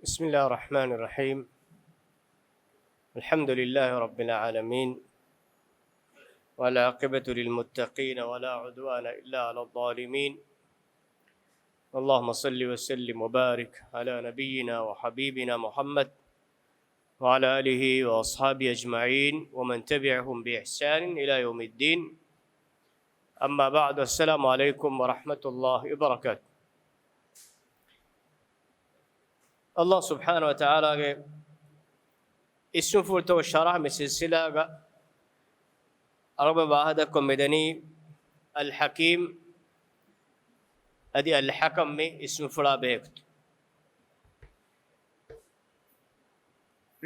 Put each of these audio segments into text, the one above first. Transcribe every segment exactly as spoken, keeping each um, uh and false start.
بسم الله الرحمن الرحيم. الحمد لله رب العالمين، والعاقبة للمتقين، ولا عدوان إلا على الظالمين. اللهم صل وسلم وبارك على نبينا وحبيبنا محمد وعلى آله وأصحابه أجمعين ومن تبعهم بإحسان إلى يوم الدين. أما بعد، السلام عليكم ورحمة الله وبركاته. އައްލާހު ސުބްޙާނަހު ވަތަޢާލާގެ އިސްމުފުޅުތަކުގެ ޝަރަޙަ މި ސިލްސިލާގަ އަޅުގަނޑު ވާހަކަދައްކަމުން މިދަނީ އަލް ޙަކީމް އަދި އަލް ޙަކަމް މި އިސްމުފުޅާ ބެހޭގޮތުން.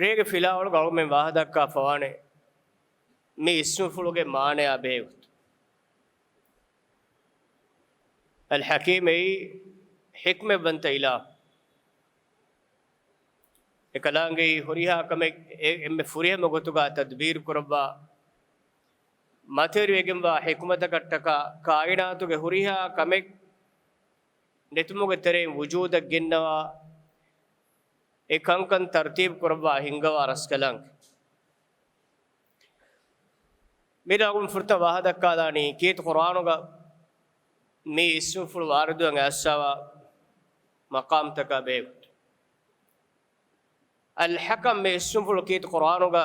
ރޭގެ ފިލާވަޅުގަ އަޅުގަނޑުމެން ވާހަކަދައްކާފަވާނެ މި އިސްމުފުޅުގެ މާނަޔާ ބެހޭގޮތުން. އަލް ޙަކީމް އެއީ ޙިކްމަތްވަންތަ އިލާހު. އެކަލާނގެއީ ހުރިހާ ކަމެއް އެ-، އެންމެ ފުރިހަމަ ގޮތުގަ ތަދްބީރު ކުރައްވާ، މަތިވެރިވެގެންވާ ޙިކުމަތަކަށްޓަކާ، ކާއިނާތުގެ ހުރިހާ ކަމެއް ނެތުމުގެ ތެރެއިން ވުޖޫދަށް ގެންނަވާ، އެ ކަންކަން ތަރުތީބު ކުރައްވާ ހިންގަވާ ރަސްކަލާނގެ. މިރަށުން ފުރަތަމަ ވާހަކަދައްކާލާނީ ކީރިތި ޤުރްއާނުގަ މި އިސްމުފުޅު ވާރިދުވެ އައިސްފަވާ މަޤާމްތަކާ ބެހޭގޮތުން. އަލް ޙަކަމް މި އިސްމުފުޅު ކީރިތި ޤުރްއާނުގަ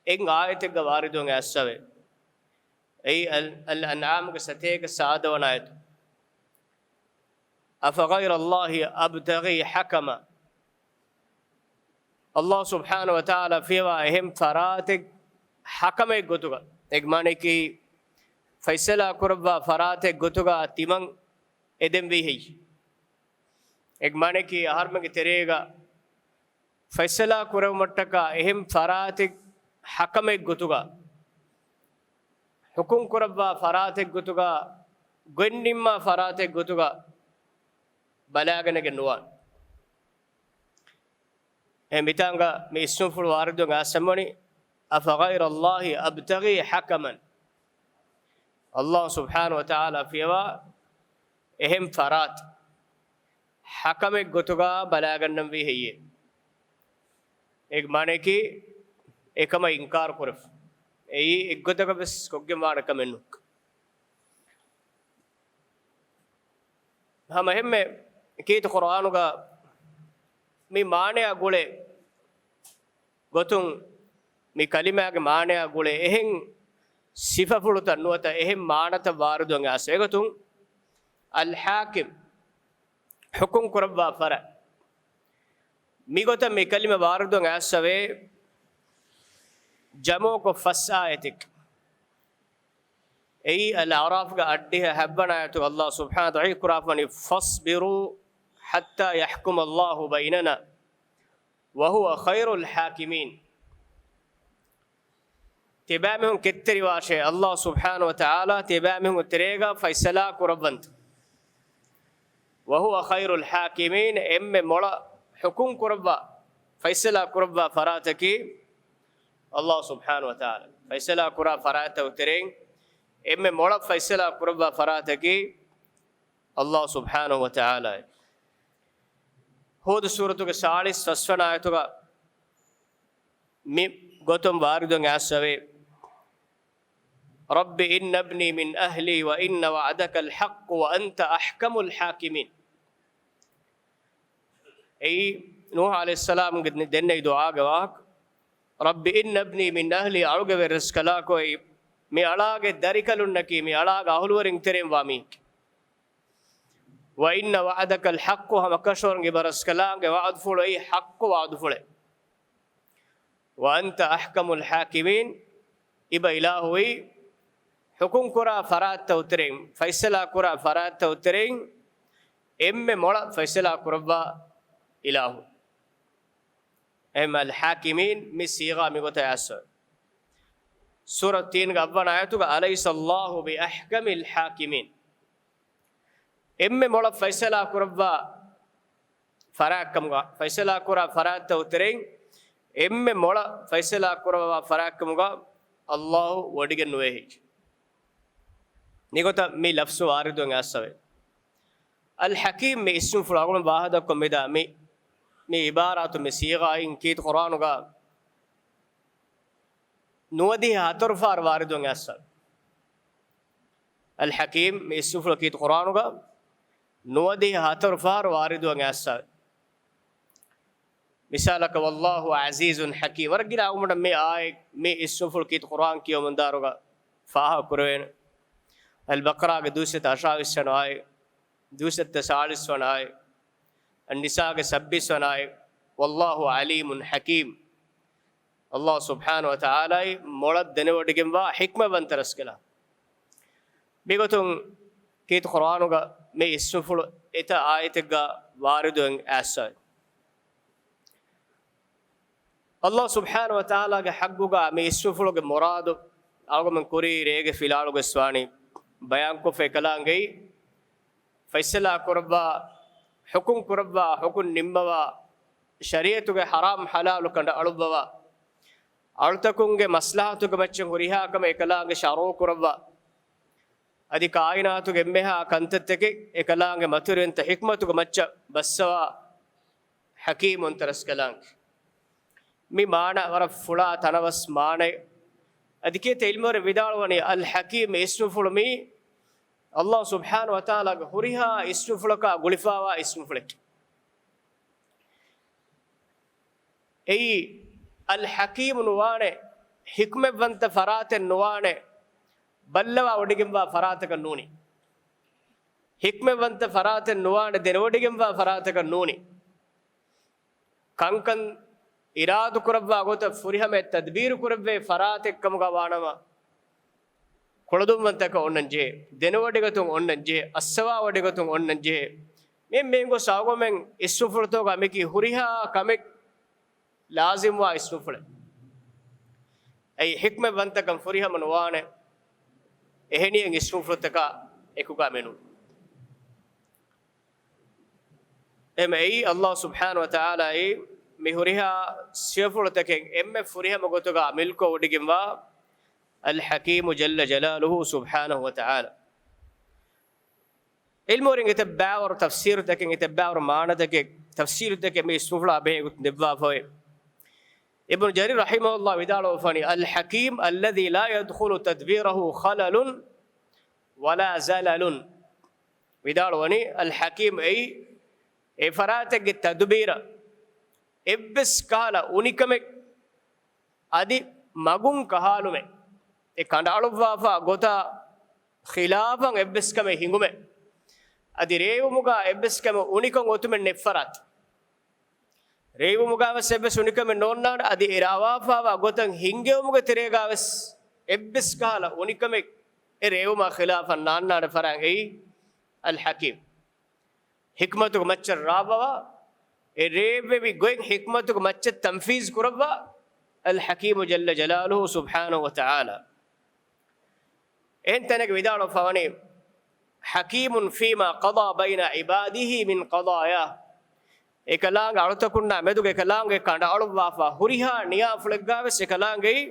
އެއް އާޔަތެއްގަ ވާރިދުވެ އައިސްފަވޭ. އެއީ އަލް، އަލް އަންޢާމްގެ ސަތޭކަ ސާދަ ވަނަ އާޔަތު. أفغير الله أبتغي حكما. އައްލާހު ސުބްޙާނަހު ވަތަޢާލާ ފިޔަވާ އެހެން ފަރާތެއް ޙަކަމެއް ގޮތުގަ، އޭގެ މާނައަކީ ފައިސަލާ ކުރައްވާ ފަރާތެއް ގޮތުގަ ތިމަން އެދެންވީ ހެއްޔެވެ؟ އޭގެ މާނައަކީ އަހަރުމެންގެ ތެރޭގަ ފައިސަލާ ކުރެވުމަށްޓަކާ އެހެން ފަރާތެއް ޙަކަމެއް ގޮތުގަ، ޙުކުމް ކުރައްވާ ފަރާތެއް ގޮތުގަ، ގޮތް ނިންމާ ފަރާތެއް ގޮތުގަ ބަލާގަނެގެން ނުވާނެ. އެ މިތާނގަ މި އިސްމުފުޅު ވާރިދުވެ އައިސްފަވަނީ، أفغير الله أبتغي حكما. އައްލާހު ސުބްޙާނަހު ވަތަޢާލާ ފިޔަވާ އެހެން ފަރާތެއް ޙަކަމެއް ގޮތުގަ ބަލާގަންނަންވީ ހެއްޔޭ؟ އޭގެ މާނައަކީ އެކަމަށް އިންކާރު ކުރެފަ. އެއީ އެއްގޮތަކަށް ވެސް ކޮށްގެން ވާނެ ކަމެއް ނޫން. ހަމަ އެހެންމެ ކީރިތި ޤުރްއާނުގަ މި މާނަޔާ ގުޅޭ ގޮތުން، މި ކަލިމާގެ މާނަޔާ ގުޅޭ އެހެން ސިފަފުޅުތައް ނުވަތަ އެހެން މާނަތައް ވާރިދުވެ އައިސްފަ. އެގޮތުން އަލް ޙާކިމް، ޙުކުމް ކުރައްވާ ފަރާތް. މިގޮތަށް މި ކަލިމަ ވާރިދުވެ އައިސްފަވޭ ޖަމުކޮށް ފަސް އާޔަތެއް. އެއީ އަލް އަޢުރާފްގެ އަށްޑިހަ ހަތްވަނަ އާޔަތުގަ އައްލާހު ސުބްޙާނަހު ވަތަޢާލާ ކުރާފަނީ، فاصبروا حتى يحكم الله بيننا وهو خير الحاكمين. ތިބާމީހުން ކެތްތެރިވާށޭ، އައްލާހު ސުބްޙާނަހު ވަތަޢާލާ ތިބާމީހުންގެ ތެރޭގަ ފައިސަލާ ކުރައްވަންތަ. وهو خير الحاكمين، އެންމެ މޮޅަށް ޙުކުމް ކުރައްވާ، ފައިސަލާ ކުރައްވާ ފަރާތަކީ އައްލާހު ސުބްޙާނަހު ވަތަޢާލާ. ފައިސަލާ ކުރާ ފަރާތްތަކުގެ ތެރެއިން އެންމެ މޮޅަށް ފައިސަލާ ކުރައްވާ ފަރާތަކީ އައްލާހު ސުބްޙާނަހު ވަތަޢާލާ. ހޫދު ސޫރަތުގެ ސާޅީސް ފަސްވަނަ އާޔަތުގަ މި ގޮތުން ވާރިދުވެ އައިސްފަވޭ، رب إن ابني من أهلي وإن وعدك الحق وأنت أحكم الحاكمين. އެއީ ނޫޙު ޢަލައިހިއްސަލާމްގެ ދެންނެވި ދުޢާގެ ވާހަކަ. رب إن ابني من أهلي، އަޅުގެ ވެރިރަސްކަލާކޮ، އެއީ މި އަޅާގެ ދަރިކަލުންނަކީ، މި އަޅާގެ އަހުލުވެރިން ތެރެއިން ވާ މީހެކޭ. وإن وعدك الحق، ހަމަކަށަވަރުން އިބަ ރަސްކަލާނގެ ވަޢުދުފުޅު އެއީ ޙައްޤު ވަޢުދުފުޅެއް. وأنت أحكم الحاكمين، އިބަ އިލާހުވީ ޙުކުމް ކުރާ ފަރާތްތަކުގެ ތެރެއިން، ފައިސަލާ ކުރާ ފަރާތްތަކުގެ ތެރެއިން އެންމެ މޮޅަށް ފައިސަލާ ކުރައްވާ އިލާހު. އެހެންމެ އަލް ޙާކިމީން މި ޞީޣާ މިގޮތަށް އައިސްފަ. ސޫރަތު ތީންގެ އަށްވަނަ އާޔަތުގަ، أليس الله بأحكم الحاكمين. އެންމެ މޮޅަށް ފައިސަލާ ކުރައްވާ ފަރާތްކަމުގަ، ފައިސަލާ ކުރާ ފަރާތްތަކުގެ ތެރެއިން އެންމެ މޮޅަށް ފައިސަލާ ކުރައްވާ ފަރާތްކަމުގަ އައްލާހު ވޮޑިގެން ނުވޭ ހެއްޔެވެ؟ މިގޮތަށް މި ލަފްޒު ވާރިދުވެ އައިސްފަވޭ. އަލް ޙަކީމް މި އިސްމުފުޅު އަޅުގަނޑު ވާހަކަދައްކަމުން މިދާ މި މި އިބާރާތު މި ސީޣާއިން ކީރިތި ޤުރްއާނުގަ ނުވަދިހަ ހަތަރު ފަހަރު ވާރިދުވަން އައިސްފަ. އަލް ޙަކީމް މި އިސްމުފުޅު ކީރިތި ޤުރްއާނުގަ ނުވަދިހަ ހަތަރު ފަހަރު ވާރިދުވަން އައިސްފަ. މިސާލަކަށް، ވައްލާހު ޢަޒީޒުން ޙަކީމް. ވަރަށް ގިނަ އަޅުގަނޑަށް މި އާޔަތް، މި އިސްމުފުޅު ކީރިތި ޤުރްއާން ކިޔަމުންދާއިރުގަ ފާހަގަ ކުރެވޭނެ. އަލް ބަޤަރާގެ ދުއިސައްތަ އަށާވީސް ވަނަ އާޔަތް، ދުއިސައްތަ ސާޅީސް ވަނަ އާޔަތް، އައްނިސާގެ ސައްބީސް ވަނަ އާޔަތް، ވައްލާހު ޢަލީމުން ޙަކީމް. އަލްލާހު ސުބްޙާނަހު ވަ ތަޢާލާއީ މޮޅަށް ދެނެވޮޑިގެންވާ ޙިކްމަތްވަންތަ ރަސްކަލާ. މިގޮތުން ކީރިތި ޤުރްއާނުގަ މި އިސްމުފުޅު އެތައް އާޔަތެއްގަ ވާރިދުވެން އައިސްފަ. އަލްލާހު ސުބްޙާނަހު ވަ ތަޢާލާގެ ޙައްޤުގަ މި އިސްމުފުޅުގެ މުރާދު އަޅުގަނޑުމެން ކުރީ ރޭގެ ފިލާވަޅުގައިވެސް ވާނީ ބަޔާންކޮށްފަ އެކަލާނގެއީ، ފައިސަލާ ކުރައްވާ، ޙުކުމް ކުރައްވާ، ޙުކުމް ނިންމަވާ، ޝަރީޢަތުގެ ޙަރާމް ޙަލާލު ކަނޑައަޅުއްވަވާ، އަޅުތަކުންގެ މަސްލަހަތުގެ މައްޗަށް ހުރިހާ ކަމެއް އެކަލާނގެ ޝަރުޢު ކުރައްވާ، އަދި ކާއިނާތުގެ އެންމެހާ ކަންތައްތަކެއް އެކަލާނގެ މަތިވެރިވަންތަ ޙިކްމަތުގެ މައްޗަށް ބައްސަވާ، ޙަކީމުންތަ ރަސްކަލާނގެ. މި މާނަ ވަރަށް ފުޅާ ތަނަވަސް މާނައެއް. އަދި ކީރިތި ޢިލްމުވެރިން ވިދާޅުވަނީ، އަލް ޙަކީމް އިސްމުފުޅު މީ އަލްލާހު ސުބްޙާނަހު ވަ ތަޢާލާގެ ހުރިހާ އިސްމުފުޅަކާ ގުޅިފަވާ އިސްމުފުޅެކޭ. އެއީ، އަލް ޙަކީމު ނުވާނެ، ޙިކްމަތްވަންތަ ފަރާތެއް ނުވާނެ، ބައްލަވާ ވޮޑިގެންވާ ފަރާތަކަށް ނޫނީ. ޙިކްމަތްވަންތަ ފަރާތެއް ނުވާނެ، ދެނެވޮޑިގެންވާ ފަރާތަކަށް ނޫނީ. ކަންކަން އިރާދުކުރައްވާ ގޮތަށް ފުރިހަމައަށް ތަދްބީރު ކުރެއްވޭ ފަރާތެއް ކަމުގަ ވާނަމަ، ކުޅަދުންވަންތަކަށް އޮންނަން ޖެހޭ، ދެނެވޮޑިގަތުން އޮންނަން ޖެހޭ، އައްސަވާވޮޑިގަތުން އޮންނަން ޖެހޭ. މި މިންގޮސް އަޅުގަނޑުމެން އިސްމުފުޅުތަކުގަ މިކީ ހުރިހާ ކަމެއް ލާޒިމްވާ އިސްމުފުޅެއް. އެއީ ޙިކްމަތްވަންތަކަން ފުރިހަމަ ނުވާނެ، އެހެނިހެން އިސްމުފުޅުތަކާ އެކުގަ މެނު. އެހެން އެއީ، އަލްލާހު ސުބްޙާނަހު ވަ ތަޢާލާއީ މި ހުރިހާ ސިފަފުޅުތަކެއް އެންމެ ފުރިހަމަ ގޮތުގަ މިލްކު ވޮޑިގެންވާ އަލް ޙަކީމު ޖައްލަ ޖަލާލުހު ސުބްޙާނަހު ވަ ތަޢާލާ. ޢިލްމުވެރިން އެތައް ބައިވަރު ތަފްސީރުތަކެއް، އެތައް ބައިވަރު މާނަތަކެއް، ތަފްސީރުތަކެއް މި އިސްމުފުޅާ ބެހޭ ގޮތުން ދެއްވާފައި. އިބްނު ޖަރީރު ރަޙިމަހުﷲ ވިދާޅުވެފަވަނީ، الحكيم الذي لا يدخل تدبيره خلل ولا زلل. ވިދާޅުވަނީ، އަލް ޙަކީމް އެއީ އެ ފަރާތެއްގެ ތަދުބީރަށް އެއްވެސް ކަހަލަ އުނިކަމެއް އަދި މަގުން ކަހާލުމެއް، އެ ކަނޑައަޅުއްވާފާ ގޮތާ ޚިލާފަށް އެއްވެސް ކަމެއް ހިނގުމެއް، އަދި ރޭވުމުގަ އެއްވެސް ކަމެއް އުނިކަން އޮތުމެއް ނެތް ފަރާތެއް. ރޭވުމުގަވެސް އެއްވެސް އުނިކަމެއް ނޯންނާނެ، އަދި އެ ރާވާފާވާ ގޮތަށް ހިންގެވުމުގެ ތެރޭގަވެސް އެއްވެސް ކަހަލަ އުނިކަމެއް އެ ރޭވުމާ ޚިލާފަށް ނާންނާނެ ފަރާތް އެއީ އަލް ޙަކީމް. ޙިކްމަތުގެ މައްޗަށް ރާވަވާ، އެ ރޭވެވި ގޮތް ޙިކްމަތުގެ މައްޗަށް ތަންފީޒް ކުރައްވާ، އަލް ޙަކީމު ޖައްލަ ޖަލާލުހު ސުބްޙާނަހު ވަ ތަޢާލާ. އެހެން ތަނެއްގަ ވިދާޅުވެފަވަނީ، حكيم فيما قضى بين عباده من قضاياه. އެކަލާނގެ އަޅުތަކުންނާ މެދުގެ އެކަލާނގެ ކަނޑައަޅުއްވާފާ ހުރިހާ ނިޔާފުޅެއްގަވެސް އެކަލާނގެއީ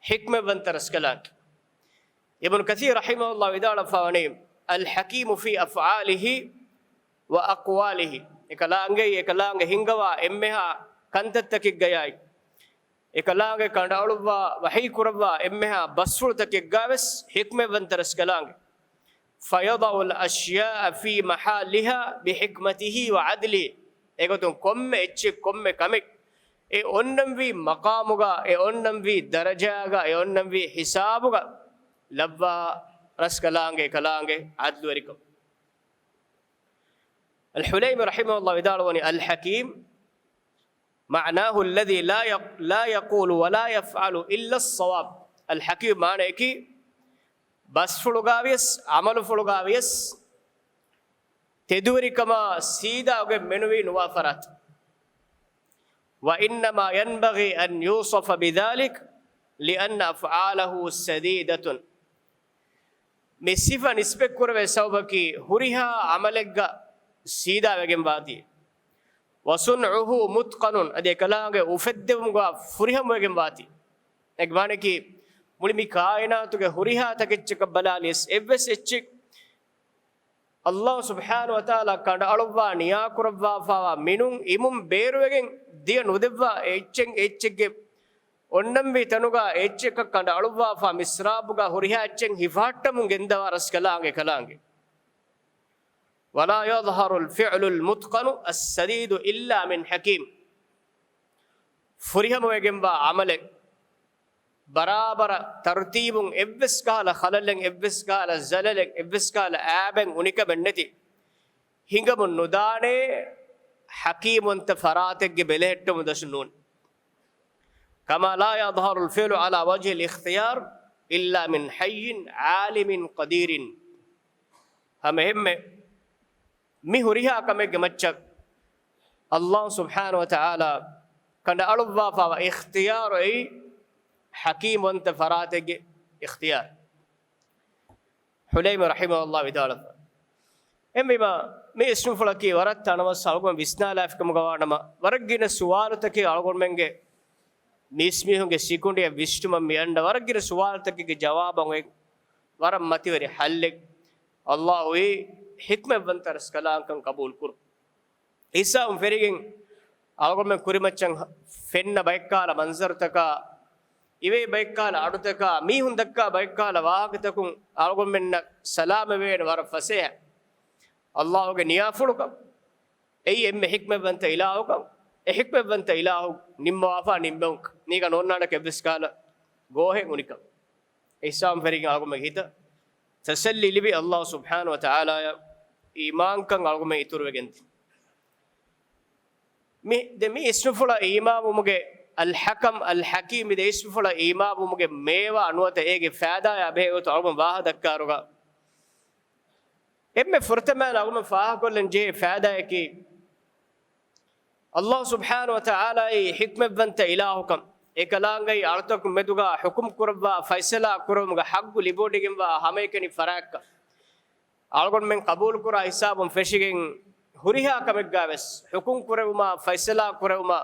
ޙިކްމަތްވަންތަ ރަސްކަލާނގެ. އިބްނު ކަޘީރު ރަޙިމަހުﷲ ވިދާޅުވެފަވަނީ، الحكيم في أفعاله وأقواله. އެކަލާނގެއީ އެކަލާނގެ ހިންގަވާ އެންމެހާ ކަންތައްތަކެއްގަޔާއި، އެކަލާނގެ ކަނޑައަޅުއްވާ ވަޙީ ކުރައްވާ އެންމެހާ ބަސްފުޅުތަކެއްގަވެސް ޙިކްމަތްވަންތަ ރަސްކަލާނގެ. فيضع الأشياء في محلها بحكمته وعدله. އެގޮތުން ކޮންމެ އެއްޗެއް ކޮންމެ ކަމެއް އެ އޮންނަންވީ މަޤާމުގަ، އެ އޮންނަންވީ ދަރަޖާގަ، އެ އޮންނަންވީ ޙިސާބުގަ ލައްވާ ރަސްކަލާނގެ އެކަލާނގެ ޢަދްލުވެރިކަން. އަލް ޙުލައިމީ ރަޙިމަހުﷲ ވިދާޅުވަނީ، الحكيم معناه الذي لا يق-، لا يقول ولا يفعل إلا الصواب. އަލް ޙަކީމް މާނަޔަކީ، ބަސްފުޅުގަވިޔަސް، ޢަމަލުފުޅުގަވިޔަސް، ތެދުވެރިކަމާ ސީދާގޮތް މެނުވީ ނުވާ ފަރާތެއް. وإنما ينبغي أن يوصف بذلك لأن أفعاله سديدة. މި ސިފަ ނިސްބަތްކުރެވޭ ސަބަބަކީ ހުރިހާ ޢަމަލެއްގަ ސީދާވެގެން ވާތީ. وصنعه متقن، އަދި އެކަލާނގެ އުފެއްދެވުމުގަ ފުރިހަމަވެގެން ވާތީ. އޭގެ މާނައަކީ، މުޅި މި ކާއިނާތުގެ ހުރިހާ ތަކެއްޗަކަށް ބަލާލިޔަސް އެއްވެސް އެއްޗެއް ﷲ ސުބްޙާނަހޫ ވަތަޢާލާ ކަނޑައަޅުއްވާ ނިޔާކުރައްވާފައިވާ މިނުން އިމުން ބޭރުވެގެން ދިޔަ ނުދެއްވާ އެއްޗެއް އެއްޗެއްގެ އޮންނަންވީ ތަނުގަ އެއްޗެއްކަށް ކަނޑައަޅުއްވާފަ މިސްރާބުގަ ހުރިހާ އެއްޗެއް ހިފަހައްޓަމުން ގެންދަވާ ރަސްކަލާނގެ ކަލާނގެ. ولا يظهر الفعل المتقن السديد إلا من حكيم. ފުރިހަމަވެގެންވާ ޢަމަލެއް ބަރާބަރަށް ތަރުތީބުން އެއްވެސް ކަހަލަ ޚަލަލެއް، އެއްވެސް ކަހަލަ ޒަލަލެއް، އެއްވެސް ކަހަލަ އައިބެއް އުނިކަމެއް ނެތި ހިނގަމުން ނުދާނޭ، ޙަކީމްވަންތަ ފަރާތެއްގެ ބެލެހެއްޓުމުން ދަށުން ނޫން. كما لا يظهر الفعل على وجه الاختيار إلا من حي عالم قدير. ހަމައެހެންމެ މި ހުރިހާ ކަމެއްގެ މައްޗަށް ﷲ ސުބްޙާނަހޫ ވަތަޢާލާ ކަނޑައަޅުއްވާފައިވާ އިޚްތިޔާރު އެއީ ޙަކީމްވަންތަ ފަރާތެއްގެ އިޚްތިޔާރު. ޙުލައިމް ރަޙިމަހުﷲ ވިދާޅުވި، އެހެންވީމާ، މި އިސްނުފުޅަކީ ވަރަށް ތަނަވަސް އަޅުގަނޑު ވިސްނާލާފިކަމުގަ ވާނަމަ، ވަރަށް ގިނަ ސުވާލުތަކެއް އަޅުގަނޑުމެންގެ މީސްމީހުންގެ ސިކުނޑިއަށް ވިސްނުމަށް މި އަންނަ ވަރަށް ގިނަ ސުވާލުތަކެއްގެ ޖަވާބަށް އޮތް ވަރަށް މަތިވެރި ޙައްލެއް. ﷲ އެއީ ޙިކްމަތްވަންތަ ރަސްކަލާނގެކަން ޤަބޫލު ކުރުން. ހިސާބުން ފެށިގެން އަޅުގަނޑުމެން ކުރިމައްޗަށް ފެންނަ ބައެއްކަހަލަ މަންޒަރުތަކާ، އިވޭ ބައެއްކަހަލަ އަޑުތަކާ، މީހުން ދައްކާ ބައެއްކަހަލަ ވާހަކަތަކުން އަޅުގަނޑުމެންނަށް ސަލާމަތްވެވޭނެ ވަރަށް ފަސޭހަ. ﷲ ގެ ނިޔާފުޅުކަން، އެއީ އެންމެ ޙިކްމަތްވަންތަ އިލާހުކަން، އެ ޙިކްމަތްވަންތަ އިލާހު ނިންމަވާފަ ނިންމެވުން، ނީގަ ނޯންނާނެ އެއްވެސް ކަހަލަ ގޯހެއް އުނިކަން. އިސްލާމް ފެރިގެން އަޅުގަނޑުމެންގެ ހިތަށް ތަސައްލީ ލިބި، ﷲ ސުބްޙާނަހޫ ވަތަޢާލާއަށް އީމާންކަން އަޅުގަނޑުމެން އިތުރުވެގެން ދިން. މި، ދެ މި އިސްނުފުޅަށް އީމާންވުމުގެ، އަލް ޙަކަމް، އަލް ޙަކީމް މި ދެ އިސްނުފުޅަށް އީމާންވުމުގެ މޭވާ ނުވަތަ އޭގެ ފައިދާއާ ބެހޭ ގޮތުން އަޅުގަނޑު ވާހަކަ ދައްކާއިރުގަ، އެންމެ ފުރަތަމައިން އަޅުގަނޑު ފާހަގަކޮށްލަން ޖެހޭ ފައިދާއަކީ، ﷲ ސުބްޙާނަހޫ ވަތަޢާލާއީ ޙިކްމަތްވަންތަ އިލާހުކަން، އެކަލާނގެއީ އަޅުތަކުން މެދުގަ ޙުކުމް ކުރައްވާ ފައިސަލާ ކުރެވުމުގެ ޙައްޤު ލިބިވޮޑިގެންވާ ހަމައެކަނި ފަރާތްކަން. އަޅުގަނޑުމެން ޤަބޫލުކުރާ ހިސާބުން ފެށިގެން، ހުރިހާ ކަމެއްގަ ވެސް ޙުކުމް ކުރެވުމާ، ފައިސަލާ ކުރެވުމާ،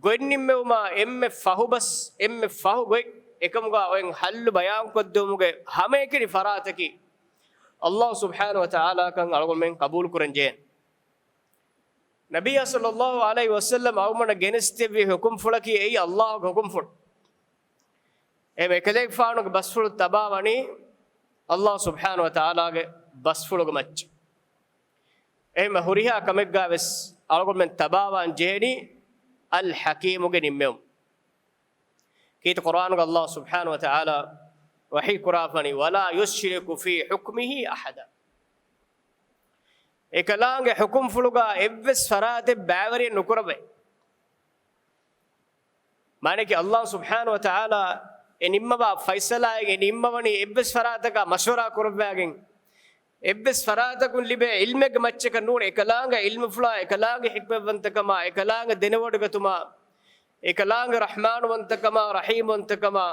ގޮތް ނިންމެވުމާ، އެންމެ ފަހުބަސް، އެންމެ ފަހު ގޮތް އެކަމުގަ އޮތް ޙައްލު ބަޔާންކޮށްދެވުމުގެ ހަމައެކަނި ފަރާތަކީ، ﷲ ސުބްޙާނަހޫ ވަތަޢާލާކަން އަޅުގަނޑުމެން ޤަބޫލު ކުރަން ޖެހޭނެ. ނަބިއްޔާ ޞައްލައްލާހު ޢަލައިހި ވަސައްލަމް އަޅުގަނޑަށް ގެނެސްދެއްވި ޙުކުމްފުޅަކީ އެއީ ﷲ ގެ ޙުކުމްފުޅު. އެހެންވެ އެކަލޭގެފާނުގެ ބަސްފުޅު ތަބާވަނީ ﷲ ސުބްޙާނަހޫ ވަތަޢާލާގެ ބަސްފުޅުގެ މައްޗަށް. އެހެންވެ ހުރިހާ ކަމެއްގަ ވެސް އަޅުގަނޑުމެން ތަބާވާން ޖެހެނީ އަލް ޙަކީމުގެ ނިންމެވުން. ކީރިތި ޤުރްއާނުގަ ﷲ ސުބްޙާނަހޫ ވަތަޢާލާ ވަޙީ ކުރާފަނީ، "ولا يشرك في حكمه أحدا." އެކަލާނގެ ޙުކުމްފުޅުގަ އެއްވެސް ފަރާތެއް ބައިވެރިއެއް ނުކުރައްވައި. މާނައަކީ، ﷲ ސުބްޙާނަހޫ ވަތަޢާލާ އެ ނިންމަވާ ފައިސަލާއެއް އެ ނިންމަވަނީ އެއްވެސް ފަރާތަކާ މަޝްވަރާ ކުރައްވާގެން، އެއްވެސް ފަރާތަކުން ލިބޭ ޢިލްމެއްގެ މައްޗަކަށް ނޫން، އެކަލާނގެ ޢިލްމުފުޅާ، އެކަލާނގެ ޙިކްމަތްވަންތަކަމާ، އެކަލާނގެ ދެނެވޮޑިގަތުމާ، އެކަލާނގެ ރަޙްމާނުވަންތަކަމާ، ރަޙީމްވަންތަކަމާ.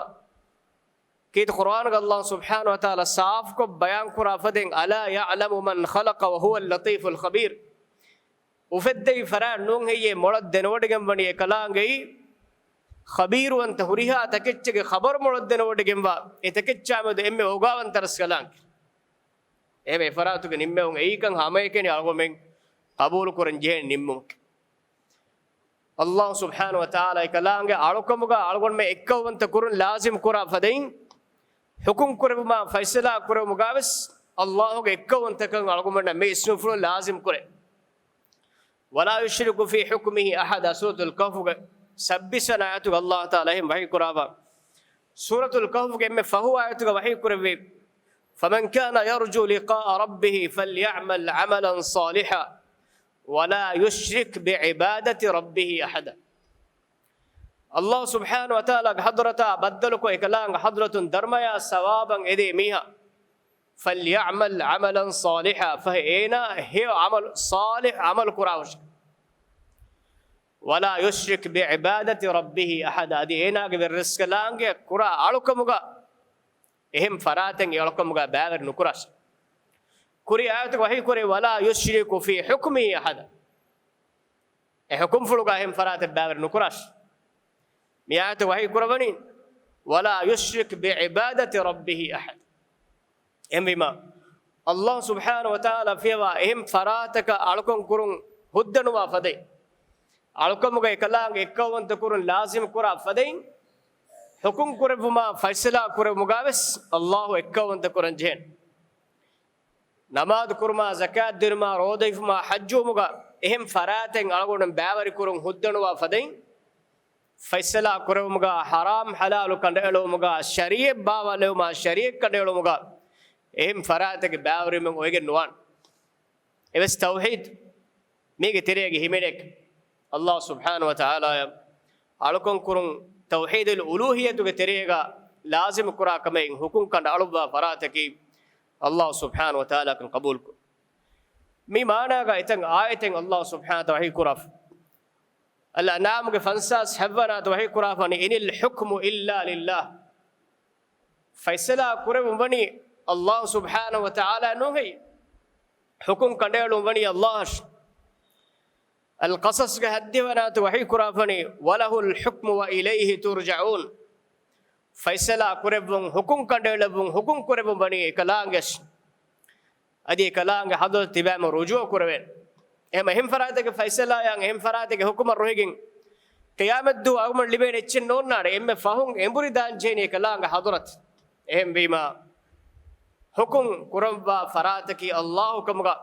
ކީރިތި ޤުރްއާނުގަ ﷲ ސުބްޙާނަހޫ ވަތަޢާލާ ސާފުކޮށް ބަޔާންކުރާ ފަދައިން، "ألا يعلم من خلق وهو اللطيف الخبير." އުފެއްދެވި ފަރާތް ނޫން ހެއްޔޭ މޮޅަށް ދެނެވޮޑިގެންވަނީ އެކަލާނގެއީ؟ ޚަބީރުވަންތަ، ހުރިހާ ތަކެއްޗެއްގެ ޚަބަރު މޮޅަށް ދެނެވޮޑިގެންވާ އެ ތަކެއްޗާމެދު އެންމެ އޯގާވަންތަ ރަސްކަލާނގެ. އެހެންވެ އެފަރާތުގެ ނިންމެވުން އެއީކަން ހަމައެކަނި އަޅުގަނޑުމެން ޤަބޫލުކުރަން ޖެހޭނެ ނިންމުމަކީ. ﷲ ސުބްޙާނަހޫ ވަތަޢާލާ އެކަލާނގެ އަޅުކަމުގަ އަޅުގަނޑުމެން އެއްކައުވަންތަ ކުރުން ލާޒިމް ކުރާ ފަދައިން، ޙުކުމް ކުރެވުމާ ފައިސަލާ ކުރެވުމުގަ ވެސް ﷲ ގެ އެއްކައުވަންތަކަން އަޅުގަނޑަށް މި އިސްނުފުޅުން ލާޒިމް ކުރޭ. "ولا يشرك في حكمه أحدا." ސޫރަތުލް ކަހްފުގެ ސައްބީސް ވަނަ އާޔަތުގަ ﷲ ތަޢާލާ އެހެން ވަޙީ ކުރާފަ. ސޫރަތުލް ކަހްފުގެ އެންމެ ފަހު އާޔަތުގަ ވަޙީ ކުރެއްވި، "فمن كان يرجو لقاء ربه فليعمل عملا صالحا ولا يشرك بعبادة ربه أحدا." ﷲ ސުބްޙާނަހޫ ވަތަޢާލާގެ ޙަޟްރަތާ ބައްދަލުކޮށް އެކަލާނގެ ޙަޟްރަތުން ދަރުމަޔާ ސަވާބަށް އެދޭ މީހާ، "فليعمل عملا صالحا." ފަހެ އޭނާ ހެޔޮ ޢަމަލު، ޞާލިޙް ޢަމަލު ކުރާށޭ. "ولا يشرك بعبادة ربه أحدا." އަދި އޭނާގެ ވެރިރަސްކަލާނގެ ކުރާ އަޅުކަމުގަ އެހެން ފަރާތެއް އެ އަޅުކަމުގަ ބައިވެރި ނުކުރާށޭ. ކުރީ އާޔަތުގަ ވަޙީ ކުރޭ، "ولا يشرك في حكمه أحدا." އެ ޙުކުމްފުޅުގަ އެހެން ފަރާތެއް ބައިވެރި ނުކުރާށޭ. މި އާޔަތު ވަޙީ ކުރައްވަނީ، "ولا يشرك بعبادة ربه أحدا." އެހެންވީމާ، ﷲ ސުބްޙާނަހޫ ވަތަޢާލާ ފިޔަވާ އެހެން ފަރާތަކަށް އަޅުކަން ކުރުން ހުއްދަނުވާ ފަދައިން، އަޅުކަމުގަ އެކަލާނގެ އެއްކައުވަންތަ ކުރުން ލާޒިމް ކުރާ ފަދައިން، ޙުކުމް ކުރެއްވުމާ ފައިސަލާ ކުރެއްވުމުގަވެސް ﷲ އެއްކައުވަންތަ ކުރަން ޖެހޭނެ. ނަމާދު ކުރުމާ، ޒަކާތް ދިނުމާ، ރޯދަ ހިފުމާ، ޙައްޖުވުމުގަ އެހެން ފަރާތެއް އަޅުގަނޑު ބައިވެރިކުރުން ހުއްދަނުވާ ފަދައިން، ފައިސަލާ ކުރެއްވުމުގަ، ޙަރާމް ޙަލާލު ކަނޑައެޅުވުމުގަ، ޝަރީޢަތް ބާވާލެވުމާ، ޝަރީޢަތް ކަނޑައެޅުމުގަ އެހެން ފަރާތެއްގެ ބައިވެރިވުމެއް އޮވެގެން ނުވާނެ. އެވެސް ތައުޙީދު މީގެ ތެރޭގަ ހިމެނޭކަށް، ﷲ ސުބްޙާނަހޫ ވަތަޢާލާއަށް އަޅުކަން ކުރުން، ތައުޙީދުލް އުލޫހިއްޔަތުގެ ތެރޭގަ ލާޒިމް ކުރާ ކަމެއް ޙުކުމް ކަނޑައަޅުއްވާ ފަރާތަކީ ﷲ ސުބްޙާނަހޫ ވަތަޢާލާކަން ޤަބޫލުކުރުން. މި މާނާގަ އެތައް އާޔަތެއް ﷲ ސުބްޙާނަހޫ ވަތަޢާލާ ވަޙީ ކުރާފަ. އަލްއަންޢާމްގެ ފަންސާސް ހައްވަނަ އާޔަތު ވަޙީ ކުރާފަ ވަނީ، "إن الحكم إلا لله." ފައިސަލާ ކުރެވުން ވަނީ ﷲ ސުބްޙާނަހޫ ވަތަޢާލާ ނޫން ހެއްޔޭ؟ ޙުކުމް ކަނޑައެޅުން ވަނީ ﷲ އަށް. އަލްޤަޞަޞްގެ ހަތްދިހަ ވަނަ އާޔަތު ވަޙީ ކުރާފަ ވަނީ، "وله الحكم وإليه ترجعون." ފައިސަލާ ކުރެއްވުން، ޙުކުމް ކަނޑައެޅެއްވުން، ޙުކުމް ކުރެއްވުން ވަނީ އެކަލާނގެ އަށް. އަދި އެކަލާނގެ ޙަޟްރަތަށް ތިބާމެން ރުޖޫޢަ ކުރެވޭނެ. އެހެން އެހެން ފަރާތެއްގެ ފައިސަލާއަށް، އެހެން ފަރާތެއްގެ ޙުކުމަށް ރުހިގެން ޤިޔާމަތްދުވަހު އަޅުގަނޑު ލިބޭނެ އެއްޗެއް ނޯންނާނެ. އެންމެ ފަހުން އެނބުރި ދާން ޖެހޭނީ އެކަލާނގެ ޙަޟްރަތަށް. އެހެންވީމާ، ޙުކުމް ކުރައްވާ ފަރާތަކީ ﷲ ކަމުގަ،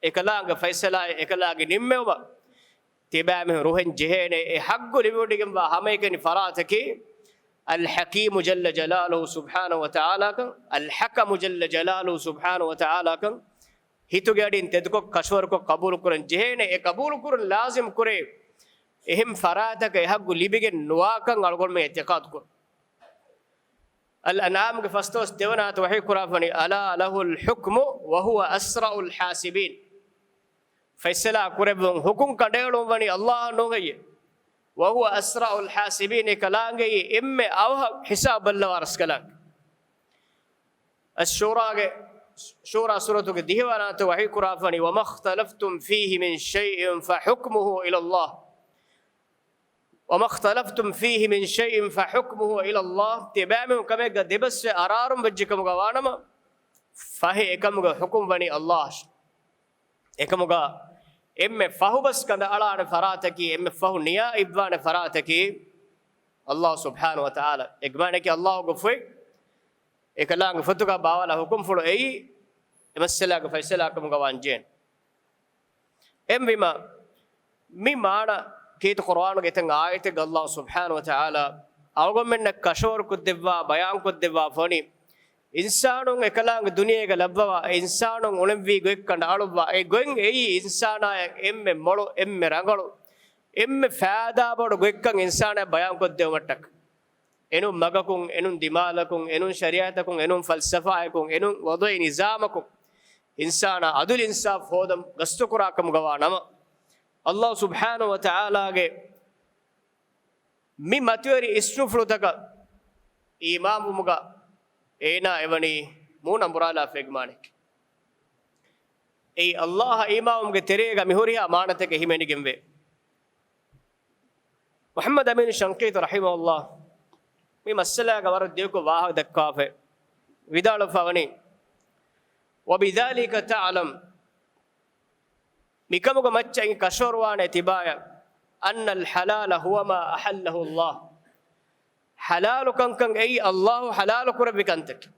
އެކަލާނގެ ފައިސަލާއެއް އެކަލާނގެ ނިންމެވުމަށް ތިބާމީހުން ރުހެން ޖެހޭނެ. އެ ޙައްޤު ލިބިވޮޑިގެންވާ ހަމައެކަނި ފަރާތަކީ އަލްޙަކީމު ޖައްލަ ޖަލާލުހު ސުބްޙާނަހޫ ވަތަޢާލާކަން، އަލްޙަކަމު ޖައްލަ ޖަލާލުހު ސުބްޙާނަހޫ ވަތަޢާލާކަން، ހިތުގެ އަޑިން ތެދުކޮށް ކަށަވަރުކޮށް ޤަބޫލުކުރަން ޖެހޭނެ. އެ ޤަބޫލުކުރުން ލާޒިމް ކުރޭ އެހެން ފަރާތަކަށް އެ ޙައްޤު ލިބިގެން ނުވާކަން އަޅުގަނޑުމެން އިޢްތިޤާދު ކުރުން. އަލްއަންޢާމްގެ ފަސްދޮޅަސް ދެވަނަ އާޔަތު ވަޙީ ކުރާފަ ވަނީ، "ألا له الحكم وهو أسرع الحاسبين." ފައިސަލާ ކުރެއްވުން، ޙުކުމް ކަނޑައެޅުން ވަނީ ﷲ އަށް ނޫން ހެއްޔޭ؟ "وهو أسرع الحاسبين." އެކަލާނގެއީ އެންމެ އަވަހަށް ހިސާބު ބައްލަވާ ރަސްކަލާނގެ. އައްޝޫރާގެ، ޝޫރާ ސޫރަތުގެ ދިހަވަނަ އާޔަތު ވަޙީ ކުރާފަ ވަނީ، "وما اختلفتم فيه من شيء فحكمه إلى الله." "وما اختلفتم فيه من شيء فحكمه إلى الله." ތިބާމީހުން ކަމެއްގަ ދެބަސްވެ އަރާރުން ވެއްޖެ ކަމުގަ ވާނަމަ، ފަހެ އެކަމުގެ ޙުކުމް ވަނީ ﷲ އަށް. އެކަމުގަ އެންމެ ފަހުބަސް ކަނޑައަޅާނެ ފަރާތަކީ، އެންމެ ފަހު ނިޔާ އިއްވާނެ ފަރާތަކީ ﷲ ސުބްޙާނަހޫ ވަތަޢާލާ. އެގެ މާނައަކީ ﷲގެ ފޮތް އެކަލާނގެ ފޮތުގަ ބާވާލާ ޙުކުމްފުޅު އެއީ އެ މައްސަލާގެ ފައިސަލާ ކަމުގަ ވާންޖެހޭނެ. އެހެންވީމާ، މި މާނަ ކީރިތި ޤުރުއާނުގެ އެތައް އާޔަތެއްގަ ﷲ ސުބްޙާނަހޫ ވަތަޢާލާ އަޅުގަނޑުމެންނަށް ކަށަވަރުކޮށްދެއްވާ، ބަޔާންކޮށްދެއްވާފަ ވަނީ، އިންސާނުން އެކަލާނގެ ދުނިޔޭގަ ލައްވަވާ، އިންސާނުން އުޅެންވީ ގޮތް ކަނޑައަޅުއްވާ، އެ ގޮތް އެއީ އިންސާނާއަށް އެންމެ މޮޅު، އެންމެ ރަނގަޅު، އެންމެ ފައިދާބޮޑު ގޮތްކަން އިންސާނާއަށް ބަޔާންކޮށްދެވުމަށްޓަކައި. އެނޫން މަގަކުން، އެނޫން ދިމާލަކުން، އެނޫން ޝަރީޢަތަކުން، އެނޫން ފަލްސަފާއަކުން، އެނޫން ވަޟުޢީ ނިޒާމަކުން އިންސާނާ ޢަދުލު އިންސާފު ހޯދަން ގަސްތުކުރާ ކަމުގަ ވާ ނަމަ، ﷲ ސުބްޙާނަހޫ ވަތަޢާލާގެ މި މަތިވެރި އިސްނުފުޅުތަކަށް އީމާންވުމުގަ އޭނާ އެވަނީ މޫނަނބުރާލާފައިގެ މާނައެކޭ. އެއީ ﷲ އަށް އީމާންވުމުގެ ތެރޭގަ މި ހުރިހާ މާނަތަކެއް ހިމެނިގެންވޭ. މުޙައްމަދު އަމީނު ޝަންޤީޠީ ރަޙިމަހުﷲ މި މައްސަލާގަ ވަރަށް ދިޔަކޮށް ވާހަކަ ދައްކާފައި ވިދާޅުވެފަ ވަނީ، "وبذلك تعلم." މިކަމުގެ މައްޗަށް ކަށަވަރުވާނެ ތިބާޔަށް، "أن الحلال هو ما أحله الله." ޙަލާލު ކަންކަން އެއީ ﷲ ޙަލާލު ކުރެއްވި ކަންތަކެއް.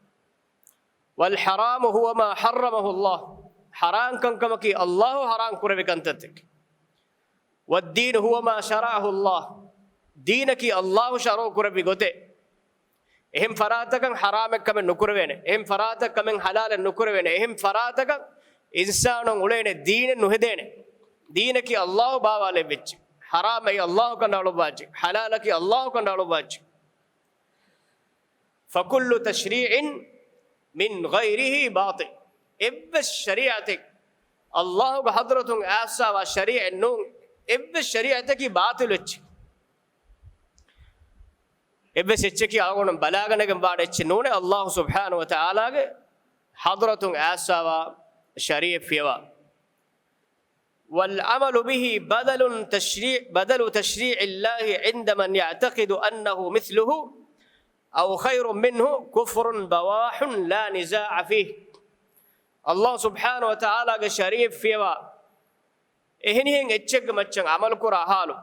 "والحرام هو ما حرمه الله." ޙަރާމް ކަންކަމަކީ ﷲ ޙަރާމް ކުރެއްވި ކަންތައްތަކެއް. "والدين هو ما شرعه الله." ދީނަކީ ﷲ ޝަރުޢު ކުރެއްވި ގޮތެއް. އެހެން ފަރާތަކަށް ޙަރާމެއް ކަމެއް ނުކުރެވޭނެ. އެހެން ފަރާތަކަށް ކަމެއް ޙަލާލެއް ނުކުރެވޭނެ. އެހެން ފަރާތަކަށް އިންސާނުން އުޅޭނެ ދީނެއް ނުހެދޭނެ. ދީނަކީ ﷲ ބާވާލެއްވި އެއްޗެއް. ޙަރާމަކީ ﷲ ކަނޑައަޅުއްވާ އެއްޗެއް. ޙަލާލަކީ ﷲ ކަނޑައަޅުއްވާ އެއްޗެއް. فكل تشريع من غيره باطل. އެއްވެސް ޝަރީޢަތެއް ﷲގެ ޙަޟްރަތުން އައިސްފައިވާ ޝަރީޢަތެއް ނޫން. އެއްވެސް ޝަރީޢަތަކީ ބާޠިލު އެއްޗެއް. އެއްވެސް އެއްޗަކީ އަޅުގަނޑު ބަލާގަނެގެން ވާނެ އެއްޗެއް ނޫނޭ، ﷲ ސުބްޙާނަހޫ ވަތަޢާލާގެ ޙަޟްރަތުން އައިސްފައިވާ ޝަރީޢަތް ފިޔަވާ. والعمل به بدل تشريع، بدل تشريع الله عند من يعتقد أنه مثله أو خير منه كفر بواح لا نزاع فيه. އައްލާހު ސުބްޙާނަހު ވަތަޢާލާގެ ޝަރީޢަތް ފިޔަވާ އެހެނިހެން އެއްޗެއްގެ މައްޗަށް ޢަމަލުކުރާ ހާލު،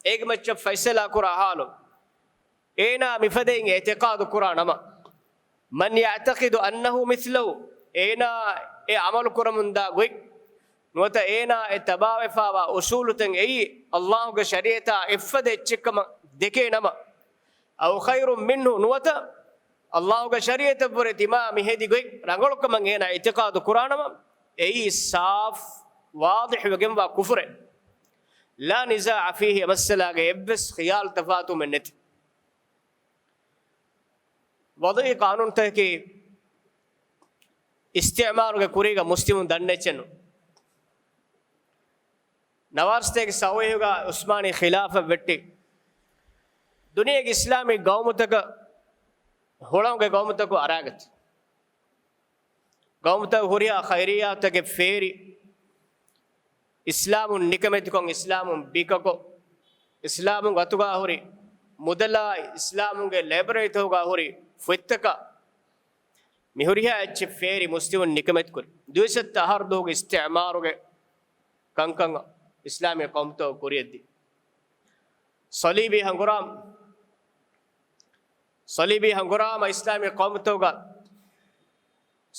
އޭގެ މައްޗަށް ފައިސަލާ ކުރާ ހާލު، އޭނާ މިފަދައިން އިޢްތިޤާދު ކުރާ ނަމަ، من يعتقد أنه مثله، އޭނާ އެ ޢަމަލު ކުރަމުންދާ ގޮތް، ނުވަތަ އޭނާ އެ ތަބާވެފާވާ އުޞޫލުތައް އެއީ އައްލާހުގެ ޝަރީޢަތާ އެއްފަދަ އެއްޗެއްކަމަށް ދެކޭ ނަމަ، أو خير منه، ނުވަތަ އައްލާހުގެ ޝަރީޢަތަށްވުރެ ތިމާ މި ހެދި ގޮތް ރަނގަޅުކަމަށް އޭނާ އިޢްތިޤާދު ކުރާނަމަ، އެއީ ސާފު ވާޟިޙުވެގެންވާ ކުފުރެއް. لا نزاع فيه، އެ މައްސަލާގައި އެއްވެސް ޚިޔާލު ތަފާތުވުމެއް ނެތި. ވަޟުޢީ ޤާނޫނުތަކަކީ އިސްތިޢުމާރުގެ ކުރީގަ މުސްލިމުން ދަންނަ އެއްޗެއް ނޫން. ނަވާރަސަތޭކަ ސައުވީހުގަ ޢުސްމާނީ ޚިލާފަތް ވެއްޓި، ދުނިޔޭގެ އިސްލާމީ ގައުމުތަކަށް ހުޅަނގުގެ ގައުމުތަކު އަރާގަތީ. ގައުމުތައް ހުރިހާ ޚައިރިއްޔާތަކެއް ފޭރި، އިސްލާމުން ނިކަމެތިކޮށް، އިސްލާމުން ބިކަކޮށް، އިސްލާމުން ގަތުގާ ހުރި މުދަލާ، އިސްލާމުންގެ ލައިބްރަރީތަކުގާ ހުރި ފޮތްތަކާ، މި ހުރިހާ އެއްޗެއް ފޭރި މުސްލިމުން ނިކަމެތިކުރި. ދުވިސައްތަ އަހަރު ދުވަހުގެ އިސްތިޢުމާރުގެ ކަންކަން އިސްލާމީ ޤައުމުތަކު ކުރިއަށްދި. ޞަލީބީ ހަނގުރާމަ، ޞަލީބީ ހަނގުރާމަ އިސްލާމީ ޤައުމުތަކުގަ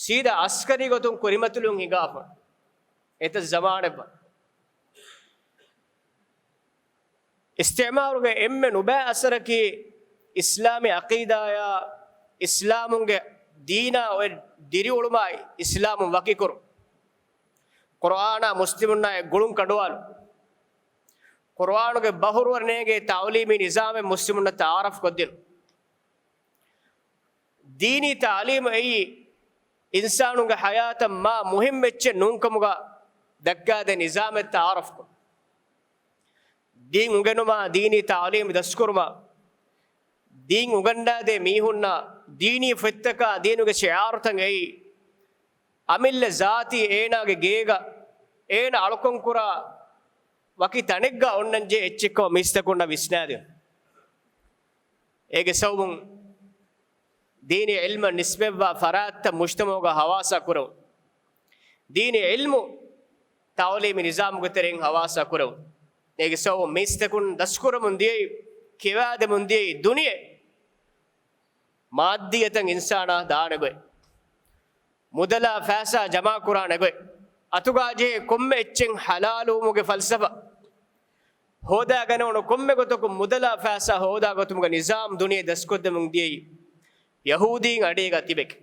ސީދާ އަސްކަރީ ގޮތުން ކުރިމަތިލުން ހިނގާފަ. އެތައް ޒަމާނެއްވަ. އިސްތިޢުމާރުގެ އެންމެ ނުބައި އަސަރަކީ އިސްލާމީ ޢަޤީދާޔާ، އިސްލާމުންގެ ދީނާ އޮތް ދިރިއުޅުމާއި އިސްލާމުން ވަކިކުރުން. ޤުރުއާނާ މުސްލިމުންނާ އެއް ގުޅުން ކަނޑުވާލުން. ޤުރުއާނުގެ ބަހުރުވަރު ނޭނގޭ ތަޢުލީމީ ނިޒާމެއް މުސްލިމުންނަށް ތަޢާރަފް ކޮށްދިނުން. ދީނީ ތަޢުލީމު އެއީ އިންސާނުންގެ ޙަޔާތަށް މާ މުހިއްމު އެއްޗެއް ނޫންކަމުގަ ދައްކާދޭ ނިޒާމެއް ތަޢާރަފްކޮށް، ދީން އުނގެނުމާ، ދީނީ ތަޢުލީމު ދަސްކުރުމާ، ދީން އުނގަންނާދޭ މީހުންނަށް ދީނީ ފޮތްތަކާ ދީނުގެ ޝިޢާރުތައް އެއީ، އަމިއްލަ ޒާތީ އޭނާގެ ގޭގަ އޭނަ އަޅުކަންކުރާ ވަކި ތަނެއްގަ އޮންނަންޖެހޭ އެއްޗެއްކަމަށް މީސްތަކުންނަށް ވިސްނާދިނުން. އޭގެ ސަބަބުން ދީނީ ޢިލްމަށް ނިސްބަތްވާ ފަރާތްތައް މުޖްތަމަޢުގަ ހަވާސާ ކުރެވުން. ދީނީ ޢިލްމު ތަޢުލީމީ ނިޒާމުގެ ތެރެއިން ހަވާސާ ކުރެވުން. އޭގެ ސަބަބުން މީސްތަކުން ދަސްކުރަމުން ދިޔައީ، ކިޔަވާދެމުން ދިޔައީ ދުނިޔެ މާއްދިއްޔަތައް އިންސާނާ ދާނެ ގޮތް، މުދަލާ ފައިސާ ޖަމާކުރާނެ ގޮތް، އަތުގާ ޖެހޭ ކޮންމެ އެއްޗެއް ޙަލާލުވުމުގެ ފަލްސަފާ، ހޯދާގަނެވުނު ކޮންމެ ގޮތަކުން މުދަލާ ފައިސާ ހޯދާ ގޮތުމުގެ ނިޒާމް ދުނިޔެ ދަސްކޮށްދެމުން ދިޔައީ ޔަހޫދީން އަޑީގަ ތިބެކި.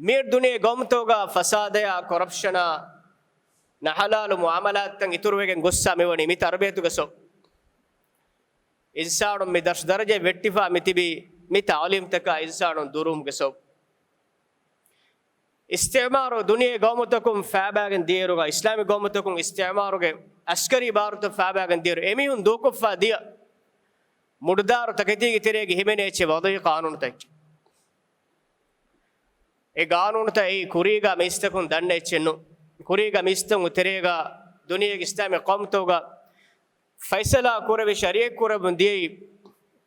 މިއަދު ދުނިޔޭ ގައުމުތަކުގަ ފަސާދަޔާ، ކޮރަޕްޝަނާ، ނަޙަލާލު މުޢާމަލާތުތައް އިތުރުވެގެން ގޮއްސާ މިވަނީ މި ތަރުބިޔަތުގެ ސަބަބުން. އިންސާނުން މި ދަށު ދަރަޖައަށް ވެއްޓިފާ މިތިބީ މި ތަޢުލީމްތަކާ އިންސާނުން ދުރުވުމުގެ ސަބަބުން. އިސްތިޢުމާރު ދުނިޔޭ ގައުމުތަކުން ފައިބައިގެން ދިޔައިރުގަ، އިސްލާމީ ގައުމުތަކުން އިސްތިޢުމާރުގެ އަސްކަރީ ބާރުތައް ފައިބައިގެން ދިޔައިރު، އެމީހުން ދޫކޮށްފާ ދިޔަ މުޑުދާރު ތަކެތީގެ ތެރޭގަ ހިމެނޭ އެއްޗެއް ވަޟުޢީ ޤާނޫނުތައް އެއްޗެއް. އެ ގާނޫނުތައް އެއީ ކުރީގަ މީސްތަކުން ދަންނަ އެއްޗެއް ނޫން. ކުރީގަ މީސްތަކުން ތެރޭގަ ދުނިޔޭގެ އިސްލާމީ ޤައުމުތަކުގަ ފައިސަލާ ކުރެވި ޝަރީޢަތް ކުރެވުން ދިޔައީ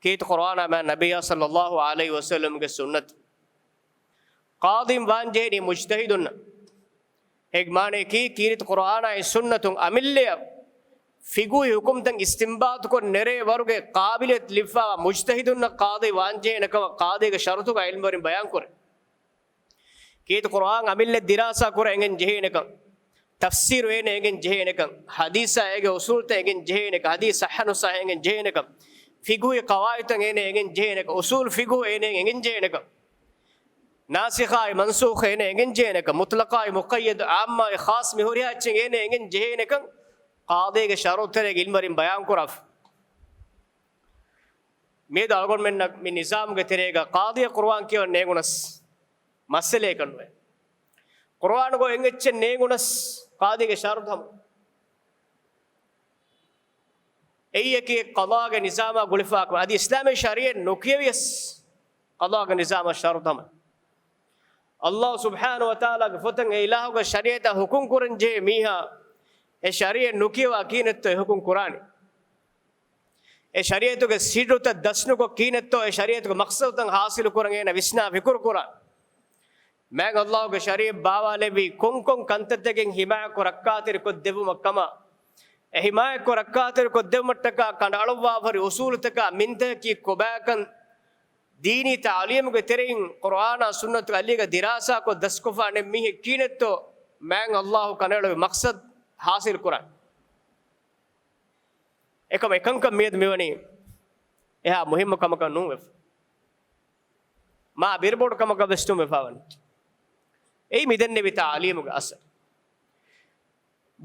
ކީރިތި ޤުރުއާނާ މާތް ނަބިއްޔާ ޞައްލައްލާހު ޢަލައިހި ވަސައްލަމްގެ ސުންނަތު. ޤާޟީން ވާންޖެހެނީ މުޖްތަހިދުންނަށް. އޭގެ މާނަޔަކީ ކީރިތި ޤުރުއާނާއި ސުންނަތުން އަމިއްލައަށް ފިޤުހީ ޙުކުމްތައް އިސްތިންބާޠުކޮށް ނެރޭ ވަރުގެ ޤާބިލިއްޔަތު ލިބިފާވާ މުޖްތަހިދުންނަށް ޤާޟީ ވާންޖެހޭނެ ކަމަށް ޤާޟީގެ ޝަރުޠުގަ ޢިލްމުވެރިން ބަޔާންކުރޭ. ކީރިތި ޤުރުއާން އަމިއްލަ ދިރާސާ ކުރަން އެނގެން ޖެހޭނެކަން، ތަފްސީރު އޭނަ އެނގެން ޖެހޭނެކަން، ޙަދީޘާ އޭގެ އުޞޫލުތައް އެނގެން ޖެހޭނެކަން، ޙަދީޘް ޞައްޙަ ނުޞައްޙަ އެނގެން ޖެހޭނެކަން، ފިޤުހީ ޤަވާޢިދުތައް އޭނަ އެނގެން ޖެހޭނެކަން، އުޞޫލު ފިޤުހު އޭނަ އެނގެން ޖެހޭނެކަން، ނާސިޚާއި މަންސޫޚް އޭނަ އެނގެން ޖެހޭނެކަން، މުޠްލަޤާއި މުޤައްޔަދު، ޢާއްމާއި ޚާއްޞަ މި ހުރިހާ އެއްޗެއް އޭނަ އެނގެން ޖެހޭނެކަން، ޤާޟީގެ ޝަރުޠު ތެރޭގަ ޢިލްމުވެރިން ބަޔާންކުރާފަ. މިއަދު އަޅުގަނޑުމެންނަށް މި ނިޒާމުގެ ތެރޭގަ ޤާޟީއަށް ޤުރުއާން ކިޔަވަން ނޭނގުނަސް، މައްސަލައެއް ނުވޭ. ޤުރުއާނުގަ އެއްޗެއް ނޭނގުނަސް، ޤާޟީގެ ޝަރުޠު ހަމަ. އެއީ އެކި ޤަޟާގެ ނިޒާމާ ގުޅިފާ ކަމަށް. އަދި އިސްލާމީ ޝަރީޢަތް ނުކިޔެވިޔަސް، ޤަޟާގެ ނިޒާމާ ޝަރުޠު ހަމަ. އައްލާހު ސުބްޙާނަހު ވަތަޢާލާގެ ފޮތަށް އެ އިލާހުގެ ޝަރީޢަތާ ޙުކުމް ކުރަން ޖެހޭ މީހާ، އެ ޝަރީޢަތް ނުކިޔަވާ ކިހިނެއްތޯ އެ ޙުކުމް ކުރާނީ؟ އެ ޝަރީޢަތުގެ ސިއްރުތައް ދަސްނުކޮށް ކިހިނެއްތޯ އެ ޝަރީޢަތުގެ މަޤްޞަދުތައް ޙާޞިލު ކުރަން އޭނަ ވިސްނާ ފިކުރު ކުރާ؟ މާތް ﷲ ގެ ޝަރީޢަތް ބާވާލެއްވީ ކޮންކޮން ކަންތައްތަކެއް ހިމާޔަތްކޮށް ރައްކާތެރިކޮށްދެއްވުމަށް ކަމަށް. އެ ހިމާޔަތްކޮށް ރައްކާތެރިކޮށްދެއްވުމަށްޓަކާ ކަނޑައަޅުއްވާފަރި އުސޫލުތަކާ މިންތަކަކީ ކޮބާކަން ދީނީ ތަޢުލީމުގެ ތެރެއިން ޤުރްއާނާ ސުންނަތުގެ އަލީގަ ދިރާސާކޮށް ދަސްކޮށްފާނެ މީހެއް ކީނެއްތޯ މާތް ﷲ ކަނޑައެޅުވި މަޤްޞަދު ޙާޞިލް ކުރާނެ. އެކަމަ އެކަންކަން މިއަދު މިވަނީ އެހާ މުހިއްމު ކަމަކަށް ނޫންވެފަ. މާ ބިރުބޮޑު ކަމަކަށް ވެސް ނޫން ވެފާވަނީ. އެއީ މިދެންނެވި ތަޢުލީމުގެ އަސަރު.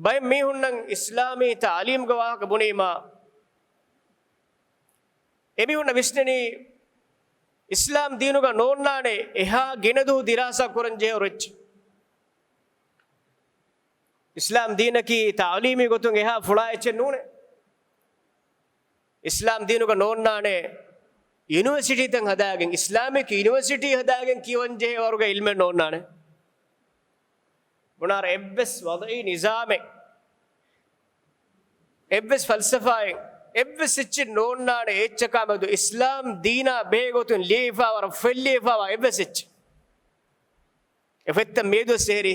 ބައެއް މީހުންނަށް އިސްލާމީ ތަޢުލީމުގެ ވާހަކަ ބުނީމާ، އެމީހުންނަށް ވިސްނެނީ އިސްލާމް ދީނުގަ ނޯންނާނެ އެހާ ގިނަ ދުވަހު ދިރާސާ ކުރަން ޖެހޭ އެއްޗެއް. އިސްލާމް ދީނަކީ ތަޢުލީމީ ގޮތުން އެހާ ފުޅާ އެއްޗެއް ނޫނޭ. އިސްލާމް ދީނުގަ ނޯންނާނެ ޔުނިވަރސިޓީތައް ހަދާގެން، އިސްލާމިކް ޔުނިވަރސިޓީ ހަދާގެން ކިޔަވަން ޖެހޭ ވަރުގެ އިލްމެއް ނޯންނާނެ. ބުނާރަ އެއްވެސް ވަޟްޢީ ނިޒާމެއް، އެއްވެސް ފަލްސަފާއެއް، އެއްވެސް އެއްޗެއް ނޯންނާނެ އެއްޗަކާ މެދު އިސްލާމް ދީނާ ބެހޭ ގޮތުން ލިޔެފާވާ، ފެށިލިޔެފާވާ އެއްވެސް އެއްޗެއް. އެފަތްތައް މިއަދުވެސް އެހެރީ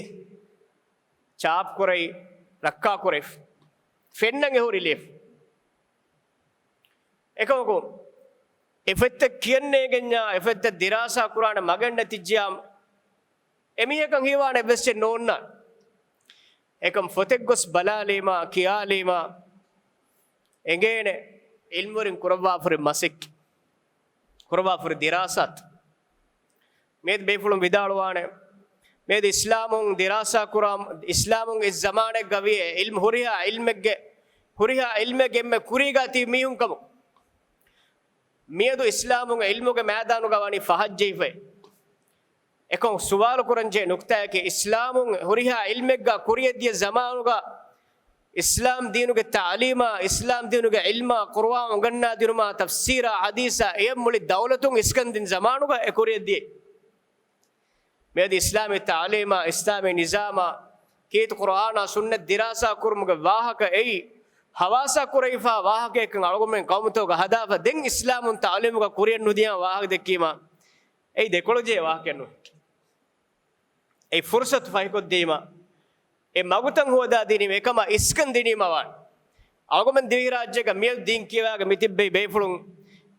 ޗާޕް ކުރައި، ރައްކާ ކުރެވި، ފެންނަން އެހުރި ލިޔެފަ. އެކަމަކު، އެފަތްތައް ކިޔަން ނޭގެންޏާ، އެފަތްތައް ދިރާސާ ކުރާނެ މަގެއް ނެތިއްޖިޔާ، އެމީހަކަށް ހީވާނެ އެއްވެސް އެއްޗެއް ނޯންނާނެ. އެކަމް ފޮތެއް ގޮސް ބަލާލީމާ، ކިޔާލީމާ، އެނގޭނެ އިލްމުވެރިން ކުރައްވާފަރި މަސައްކަތް، ކުރައްވާފަރި ދިރާސާތައް. މިއަދު ބޭފުޅުން ވިދާޅުވާނެ، މިއަދު އިސްލާމުން ދިރާސާ ކުރާ، އިސްލާމުން އެއް ޒަމާނެއްގަ ވިޔަ އެ އިލްމު ހުރިހާ އިލްމެއްގެ، ހުރިހާ އިލްމެއްގެ އެންމެ ކުރީގާ ތިބި މީހުން ކަމު. މިއަދު އިސްލާމުން އިލްމުގެ މައިދާނުގަ ވަނީ ފަހައްޖެހިފައި. އެކަމް ސުވާލު ކުރަންޖެހޭ ނުކްތާއަކީ، އިސްލާމުން ހުރިހާ އިލްމެއްގަ ކުރިއަށްދިޔަ ޒަމާނުގަ، އިސްލާމް ދީނުގެ ތަޢުލީމާ، އިސްލާމް ދީނުގެ ޢިލްމާ، ޤުރުއާން އުނގަންނާދިނުމާ، ތަފްސީރާ، ޙަދީޘާ، އެޔަށް މުޅި ދައުލަތުން އިސްކަންދިން ޒަމާނުގަ އެ ކުރިއަށްދިޔަ. މިއަދު އިސްލާމީ ތަޢުލީމާ، އިސްލާމީ ނިޒާމާ، ކީރިތި ޤުރުއާނާ ސުންނަތް ދިރާސާ ކުރުމުގެ ވާހަކަ އެއީ، ހަވާސާ ކުރެވިފާ ވާހަކައެއްކަން އަޅުގަނޑުމެން ޤައުމުތަކުގަ ހަދާފަ، ދެން އިސްލާމުން ތަޢުލީމުގަ ކުރިއަށް ނުދިޔަ ވާހަކަ ދެއްކީމާ، އެއީ ދެކޮޅުޖެހޭ ވާހަކައެއް ނޫން. އެ ފުރުޞަތު ފަހިކޮށްދީމަ، އެ މަގުތައް ހޯދާދިނީމަ، އެކަމަށް އިސްކަން ދިނީމަ ވާނެ. އަޅުގަނޑުމެން ދިވެހިރާއްޖޭގަ މިއަދު ދީން ކިޔަވާގެން މިތިއްބެވި ބޭފުޅުން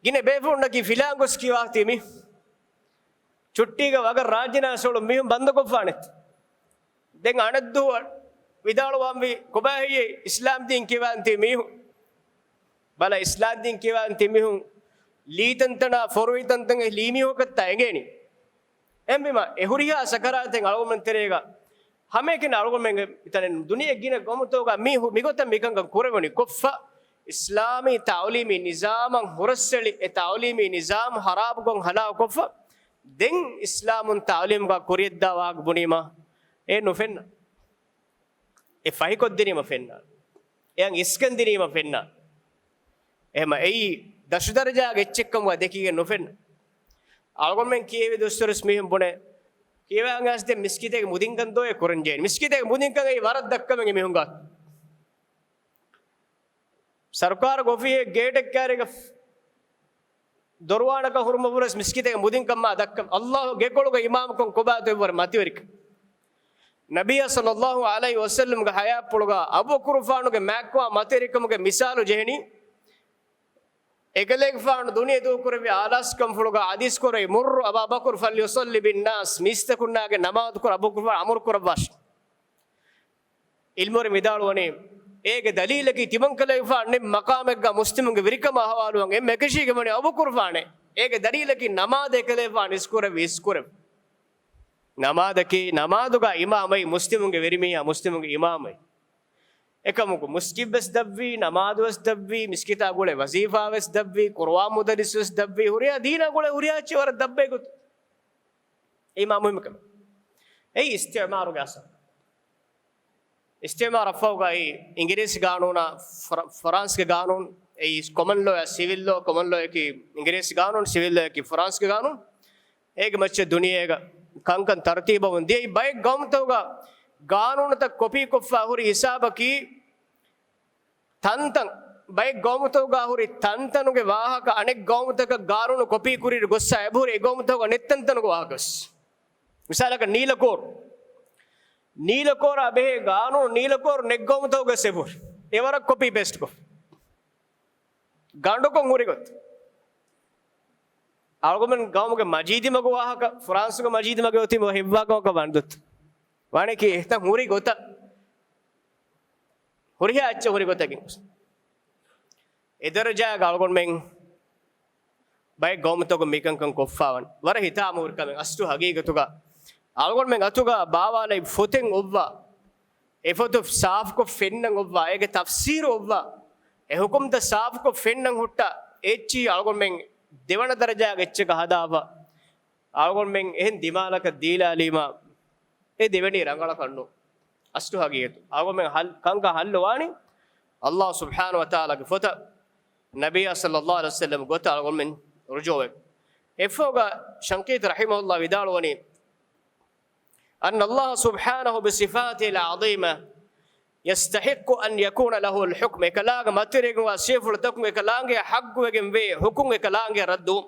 ގިނަ ބޭފުޅުންނަކީ ފިލާން ގޮސް ކިޔަވާތީ މީ. ޗުއްޓީގަ ވަގަށް ރާއްޖެ ނާސް އުޅުން މީހުން ބަންދުކޮށްފާނެތަ؟ ދެން އަނެއްދުވަހު ވިދާޅުވާންވީ، ކޮބާހެއްޔޭ އިސްލާމް ދީން ކިޔަވާން ތި މީހުން؟ ބަލަ، އިސްލާމް ދީން ކިޔަވާން ތި މީހުން ލީތަންތަނާ ފޮރުވިތަންތަން ލީމީހުން ކައްތާ އެނގޭނީ. އެހެންވީމަ، އެ ހުރިހާ ސަކަރާތެއް އަޅުގަނޑުމެން ތެރޭގަ ހަމައެކަނި އަޅުގަނޑުމެންގެ މިތަނެއް ނޫން. ދުނިޔޭގެ ގިނަ ގައުމުތަކުގަ މި ހު-، މިގޮތަށް މިކަންކަން ކުރެވުނީ ކޮށްފަ؟ އިސްލާމީ ތަޢުލީމީ ނިޒާމަށް ހުރަސްއެޅި، އެ ތަޢުލީމީ ނިޒާމް ހަރާބުކޮށް ހަލާކުކޮށްފަ، ދެން އިސްލާމުން ތަޢުލީމުގަ ކުރިޔަށްދާ ވާހަކަ ބުނީމަ، އެ ނުފެންނަ. އެ ފަހިކޮށްދިނީމަ ފެންނާނެ. އެއަށް އިސްކަން ދިނީމަ ފެންނާނެ. އެހެމަ އެއީ ދަށުދަރަޖާގެ އެއްޗެއްކަމުގަ ދެކިގެން ނުފެންނަ. އަޅުގަނޑުމެން ކިޔެވި ދުއްސަރުސް މީހުން ބުނެ، ކިޔެވާން އައިސް ދެން މިސްކިތޭގެ މުދިންކަން ދޯއޭ ކުރަންޖެހެނީ. މިސްކިތޭގެ މުދިންކަން އެއީ ވަރަށް ދައްކަމެއް މީހުންގާ. ސަރުކާރުގެ އޮފީހެއް ގޭޓެއް ކާރިގަ ދޮރުވާނަކަށް ހުރުމަށްވުރެސް މިސްކިތެއް މުދިންކަން މާ ދައްކަ، ﷲ ގެކޮޅުގަ އިމާމުކަން ކޮބާތޯ އެއްވަރު މަތިވެރިކަން. ނަބިއްޔާ ޞައްލައްލާހު ޢަލައިހި ވަސައްލަމްގެ ޙަޔާތްޕުޅުގަ އަބޫބަކުރުފާނުގެ މާތްކޮށް މަތިވެރިކަމުގެ މިސާލު ޖެހެނީ، އެކަލޭގެފާނު ދުނިޔެ ދޫކުރެއްވި އާލާސްކަންފުޅުގަ ޙަދީޘް ކުރެއްވި، مروا أبا بكر فليصل بالناس، މީސްތަކުންނާގެ ނަމާދުކުރަން އަބޫބަކުރުފާނު އަމުރު ކުރައްވާށި. އިލްމުވެރިން ވިދާޅުވަނީ، އޭގެ ދަލީލަކީ ތިމަންކަލޭގެފާނު ނެތް މަޤާމެއްގަ މުސްލިމުންގެ ވެރިކަމާ ހަވާލުވަން އެންމެ އެކަށީގެން ވަނީ އަބޫބަކުރުފާނޭ. އޭގެ ދަލީލަކީ ނަމާދު އެކަލޭގެފާނު އިސްކުރެއްވި އިސްކުރެއްވި. ނަމާދަކީ، ނަމާދުގަ އިމާމަށް، މުސްލިމުންގެ ވެރިމީހާ މުސްލިމުންގެ އިމާމަށް. އެކަމަކު މުސްކިތްވެސް ދަށްވީ، ނަމާދުވެސް ދަށްވީ، މިސްކިތާ ގުޅޭ ވަޒީފާވެސް ދަށްވީ، ޤުރުއާން މުދައްރިސްވެސް ދަށްވީ، ހުރިހާ ދީނާ ގުޅޭ ހުރިހާ އެއްޗެއް ވަރަށް ދަށްވޭ ގޮތުން. އެއީ މާ މުހިއްމު ކަމެއް. އެއީ އިސްތިޢުމާރުގެ އަސަރު. އިސްތިޢުމާރު އަށްފަހުގައި އިނގިރޭސި ގާނޫނާ ފަރ-، ފަރާންސްގެ ގާނޫނު، އެއީ ކޮމަން ލޯއާ ސިވިލް ލޯ، ކޮމަން ލޯއަކީ އިނގިރޭސި ގާނޫނު، ސިވިލް ލޯއަކީ ފަރާންސްގެ ގާނޫނު. އޭގެ މައްޗަށް ދުނިޔޭގަ ކަންކަން ތަރުތީބަވަން ދިޔައީ. ބައެއް ގައުމުތަކުގަ ގާނޫނުތައް ކޮޕީކޮށްފަ ހުރި ހިސާބަކީ، ތަންތަން، ބައެއް ގައުމުތަކުގަ ހުރި ތަންތަނުގެ ވާހަކަ އަނެއް ގައުމުތަކަށް ގާނޫނު ކޮޕީ ކުރިއިރު ގޮއްސަ އެބަހުރި އެ ގައުމުތަކުގަ ނެތް ތަންތަނުގެ ވާހަކަވެސް. މިސާލަކަށް ނީލަކޯރު. ނީލަކޯރާ ބެހޭ ގާނޫނު ނީލަކޯރު ނެތް ގައުމުތަކުގަ އެއްވުރެ. އެވަރަށް ކޮޕީ ޕޭސްޓްކޮށް. ގަނޑުކޮށް ހުރި ގޮތަށް. އަޅުގަނޑުމެން ގައުމުގެ މަޖީދީ މަގު ވާހަކަ، ފްރާންސުގެ މަޖީދީ މަގެއް އޮތީމަ ހެއްވާކަމަކަށް ވާނެ ދޮއްތަ؟ ވާނެކީ އެތަން ހުރި ގޮތަށް. ހުރިހާ އެއްޗެއް ހުރި ގޮތަކީ. އެ ދަރަޖާގަ އަޅުގަނޑުމެން ބައެއް ގައުމުތަކުން މިކަންކަން ކޮށްފާވަން. ވަރަށް ހިތާމަހުރި ކަމެއް. އަސްލު ހަގީގަތުގަ އަޅުގަނޑުމެން އަތުގަ ބާވާލައި ފޮތެއް އޮއްވާ، އެ ފޮތު ސާފުކޮށް ފެންނަން އޮއްވާ، އޭގެ ތަފްސީރު އޮއްވާ، އެ ހުކުމްތައް ސާފުކޮށް ފެންނަން ހުއްޓާ، އެއްޗިހި އަޅުގަނޑުމެން ދެވަނަ ދަރަޖާގެ އެއްޗަކަށް ހަދާފަ، އަޅުގަނޑުމެން އެހެން ދިމާލަކަށް ދީލާލީމަ، އެ ދެވެނީ ރަނގަޅަކަށް ނޫން. އަސްލު ހަގީގަތު. އަޅުގަނޑުމެން ހަލް-، ކަންކަން ހައްލުވާނީ ﷲ ސުބްޙާނަހޫ ވަތަޢާލާގެ ފޮތަށް، ނަބިއްޔާ ޞައްލަﷲު ޢަލައިހި ވަސައްލަމް ގޮތަށް އަޅުގަނޑުމެން ރުޖޫޢަވެ. އެއަށްފަހުގަ ޝަންޤީޠީ ރަޙިމަހުﷲ ވިދާޅުވަނީ، أن الله سبحانه بصفاته العظيمة يستحق أن يكون له الحكم. އެކަލާނގެ މަތިވެރިވެގެންވާ ސިފަފުޅުތަކުން އެކަލާނގެއަށް ޙައްޤުވެގެންވޭ ޙުކުމް އެކަލާނގެއަށް ރައްދުވުން.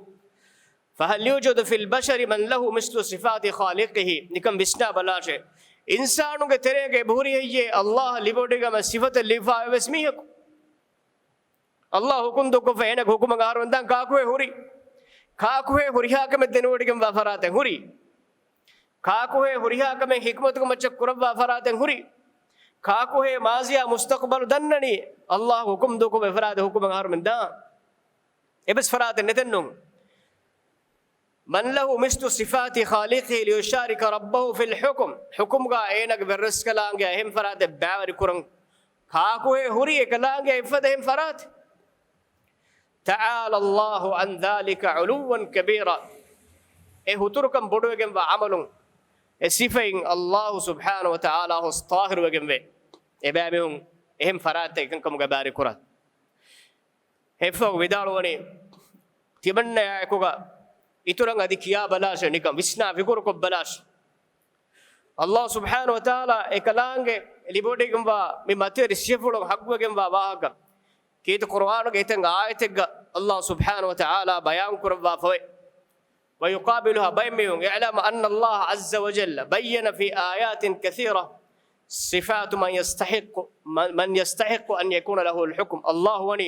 فهل يوجد في البشر من له مثل صفات خالقه؟ ނިކަން ވިސްނާބަލާށޭ. އިންސާނުންގެ ތެރޭގަ އެބަހުރި ހެއްޔޭ ﷲ ލިބިވޮޑިގެންވާ ސިފަތައް ލިބިފާވެސް މީހަކު؟ ﷲ ހުކުމް ދޫކޮށްފަ އޭނަގެ ހުކުމަށް އަހަރުމެން ދާން ކާކުހޭ ހުރީ؟ ކާކުހޭ ހުރިހާ ކަމެއް ދެނެވޮޑިގެންވާ ފަރާތެއް ހުރީ؟ ކާކުހޭ ހުރިހާ ކަމެއް ޙިކްމަތުގެ މައްޗަށް ކުރައްވާ ފަރާތެއް ހުރީ؟ ކާކުހޭ މާޒީއާ މުސްތަޤުބަލު ދަންނަނީ؟ ﷲ ހުކުމް ދޫކޮށް އެފަރާތެއް ހުކުމަށް އަހަރުމެން ދާން؟ އެއްވެސް ފަރާތެއް ނެތެއްނު. من له مثل صفات خالقه ليشارك ربه في الحكم. ޙުކުމްގަ އޭނަގެ ވެރިރަސްކަލާނގެއާ އެހެން ފަރާތެއް ބައިވެރިކުރަން ކާކުހޭ ހުރީ އެކަލާނގެއާ އެއްފަދަ އެހެން ފަރާތެއް؟ تعالى الله عن ذلك علوا كبيرا. އެ ހުތުރުކަން ބޮޑުވެގެންވާ ޢަމަލުން އެ ސިފައިން ﷲ ސުބްޙާނަހޫ ވަތަޢާލާ ހުސް ޠާހިރުވެގެންވޭ. އެބައިމީހުން އެހެން ފަރާތެއް އެކަންކަމުގަ ބައިވެރިކުރާ. އެއަށްފަހު ވިދާޅުވަނީ، ތިމަންނަޔާ އެކުގަ އިތުރަށް އަދި ކިޔާބަލާށޭ، ނިކަން ވިސްނާ ފިކުރުކޮށްބަލާށޭ. ﷲ ސުބްޙާނަހޫ ވަތަޢާލާ އެކަލާނގެ ލިބިވޮޑިގެންވާ މި މަތިވެރި ސިފަފުޅުން ޙައްޤުވެގެންވާ ވާހަކަ ކީރިތި ޤުރުއާނުގެ އެތައް އާޔަތެއްގަ ﷲ ސުބްޙާނަހޫ ވަތަޢާލާ ބަޔާންކުރައްވާފައި. ويقابلها، ބައެއް މީހުން، اعلم أن الله عز وجل بين في آيات كثيرة صفات من يستحق، من يستحق أن يكون له الحكم. ﷲ ވަނީ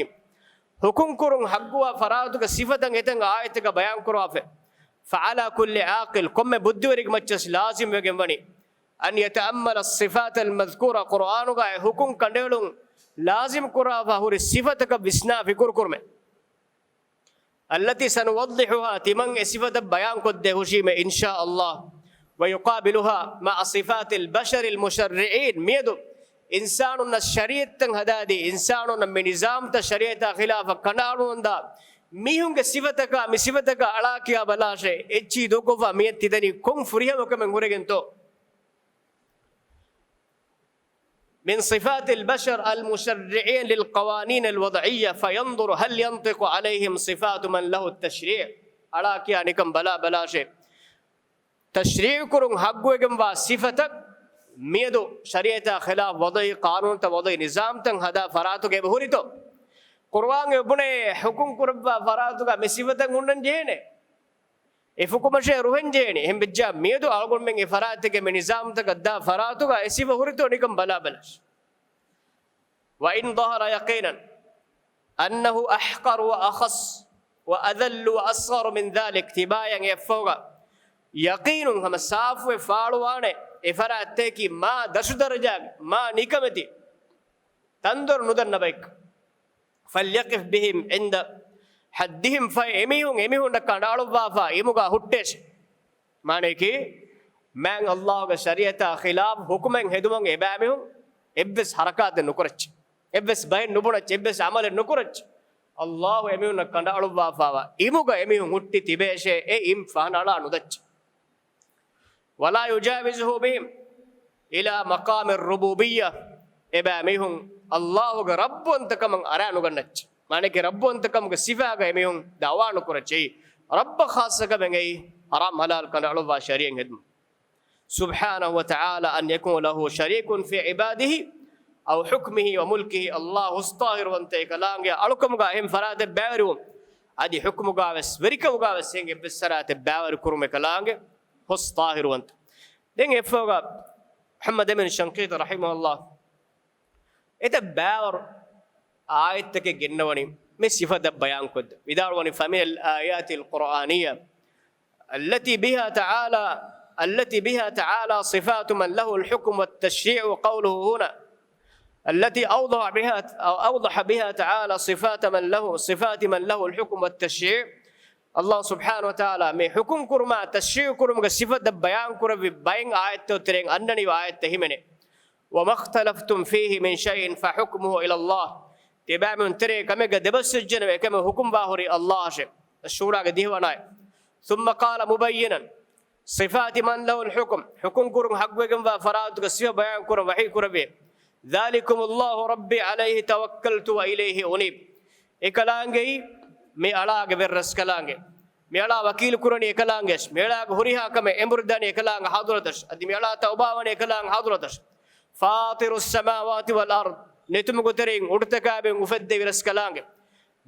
ޙުކުމް ކުރުން ޙައްޤުވާ ފަރާތުގެ ސިފަތައް އެތައް އާޔަތެއްގަ ބަޔާންކުރާފަ. فعلى كل عاقل، ކޮންމެ ބުއްދިވެރިގެ މައްޗަށް ލާޒިމް ވެގެން ވަނީ، أن يتأمل الصفات المذكورة، ޤުރުއާނުގައި ޙުކުމް ކަނޑައެޅުން ލާޒިމް ކުރާފަ ހުރި ސިފަތަކަށް ވިސްނާ ފިކުރު ކުރުމެއް. التي سنوضحها، ތިމަން އެ ސިފަތައް ބަޔާންކޮށްދޭ ހުށީމޭ، إن شاء الله. ويقابلها مع صفات البشر المشرعين، މިއަދު އިންސާނުންނަށް ޝަރީޢަތްތައް ހަދާދީ، އިންސާނުންނަށް މި ނިޒާމްތައް ޝަރީޢަތާ ޚިލާފަށް ކަނޑައަޅުވަންދާ މީހުންގެ ސިފަތަކާ، މި ސިފަތަކާ އަޅާ ކިޔާ ބަލާށޭ، އެއްޗިހި ދޫކޮށްފަ މިއަށް ތިދަނީ ކޮން ފުރިހަމަކަމެއް ހުރެގެންތޯ؟ من صفات البشر المشرعين للقوانين الوضعية فينظر هل ينطق عليهم صفات من له التشريع. އަޅާ ކިޔާ ނިކަން ބަލާ ބަލާށޭ، ތަޝްރީޢު ކުރުން ޙައްޤުވެގެންވާ ސިފަތައް މިއަދު ޝަރީޢަތާ ޚިލާފް ވަޟަޢީ ޤާނޫނުތައް، ވަޟަޢީ ނިޒާމްތައް ހަދާ ފަރާތުގައި އެބަ ހުރިތޯ؟ ޤުރުއާން އެބުނޭ ޙުކުމް ކުރައްވާ ފަރާތުގަ މި ސިފަތައް ހުންނަން ޖެހޭނެ. އެ ޙުކުމަށޭ ރުހެން ޖެހޭނެ. އެހެން ވެއްޖާ މިއަދު އަޅުގަނޑުމެން އެ ފަރާތެއްގެ މި ނިޒާމްތަކަށް ދާ ފަރާތުގަ އެ ސިފަ ހުރިތޯ ނިކަން ބަލާ ބަލާށޭ. وإن ظهر يقينا أنه أحقر وأخص وأذل وأصغر من ذلك، ތިބާޔަށް އެއަށްފަހުގަ ޔަޤީނުން ހަމަ ސާފުވެ ފާޅުވާނެ އެ ފަރާތްތަކަކީ މާ ދަށު ދަރަޖާގެ، މާ ނިކަމެތި، ތަންދޮރު ނުދަންނަ ބައެއް. فليقف بهم عند حدهم، ފަހެ އެމީހުން އެމީހުންނަށް ކަނޑައަޅުއްވާފަ އިމުގަ ހުއްޓޭށޭ. މާނަޔަކީ، މާތް ﷲގެ ޝަރީޢަތާ ޚިލާފް ޙުކުމެއް ހެދުމުން އެބައިމީހުން އެއްވެސް ޙަރަކާތެއް ނުކުރައްޗޭ، އެއްވެސް ބައެއް ނުބުނައްޗޭ، އެއްވެސް ޢަމަލެއް ނުކުރައްޗޭ. ﷲ އެމީހުންނަށް ކަނޑައަޅުއްވާފައިވާ އިމުގަ އެމީހުން ހުއްޓި ތިބޭށޭ، އެ އިމް ފަހަނައަޅާ ނުދައްޗޭ. ولا يجاوزه بهم إلى مقام الربوبية، އެބައިމީހުން ﷲގެ ރައްބުވަންތަކަމަށް އަރާ ނުގަންނައްޗޭ. މާނަޔަކީ ރައްބުވަންތަކަމުގެ ސިފާގަ އެމީހުން ދަޢުވާ ނުކުރައްޗޭ. ރައްބަށް ޚާއްޞަކަމެއް އެއީ ޙަރާމް ޙަލާލް ކަނޑައަޅުއްވާ ޝަރީޢަތް ހެދުމުން. سبحانه وتعالى أن يكون له شريك في عباده أو حكمه وملكه، ﷲ ހުސް ޠާހިރުވަންތަ އެކަލާނގެ އަޅުކަމުގަ އެހެން ފަރާތެއް ބައިވެރިވުން، އަދި ޙުކުމުގަވެސް ވެރިކަމުގަވެސް އެހެން އެއްވެސް ފަރާތެއް ބައިވެރި ކުރުމެއް ކަލާނގެ ހުސް ޠާހިރުވަންތަ. ދެން އެއަށްފަހުގަ މުޙައްމަދު އަމީނު ޝަންޤީޠީ ރަޙިމަހުﷲ އެތައް ބާވަރު އާޔަތްތަކެއް ގެންނަވަނީ މި ސިފަތައް ބަޔާންކޮށްދޭ. ވިދާޅުވަނީ، فمن الآيات القرآنية التي بها تعالى، التي بها تعالى صفات من له الحكم والتشريع قوله هنا، التي أوضح بها، أو أوضح بها تعالى صفات من له، صفات من له الحكم والتشريع. ﷲ ސުބްޙާނަހޫ ވަތަޢާލާ މި ޙުކުމް ކުރުމާ ތަޝްރީޢު ކުރުމުގެ ސިފަތައް ބަޔާން ކުރެއްވި ބައެއް އާޔަތްތައް ތެރެއިން އަންނަނީ އާޔަތްތައް ހިމެނޭ. وما اختلفتم فيه من شيء فحكمه إلى الله. ތިބާމީހުން ތެރޭ ކަމެއްގަ ދެބަސްވެއްޖެނަމަ އެކަމެއް ޙުކުމްވާ ހުރީ ﷲއަށޭ. އައްޝޫރާގެ ދިހަވަނަ އާޔަތް. ثم قال مبينا صفات من له الحكم، ޙުކުމް ކުރުން ޙައްޤުވެގެންވާ ފަރާތުގެ ސިފަ ބަޔާން ކުރަން ވަޙީ ކުރެއްވި. ذلكم الله ربي عليه توكلت وإليه أنيب. އެކަލާނގެއީ މި އަޅާގެ ވެރި ރަސްކަލާނގެ. މި އަޅާ ވަކީލު ކުރަނީ އެކަލާނގެއަށް. މި އަޅާގެ ހުރިހާ ކަމެއް އެނބުރިދާނީ އެކަލާނގެ ޙަޟްރަތަށް. އަދި މި އަޅާ ތައުބާވަނީ އެކަލާނގެ ޙަޟްރަތަށް. فاطر السماوات والأرض، ނެތުމުގެ ތެރެއިން އުޑުތަކާ ބިމުގެ އުފެއްދެވި ރަސްކަލާނގެ.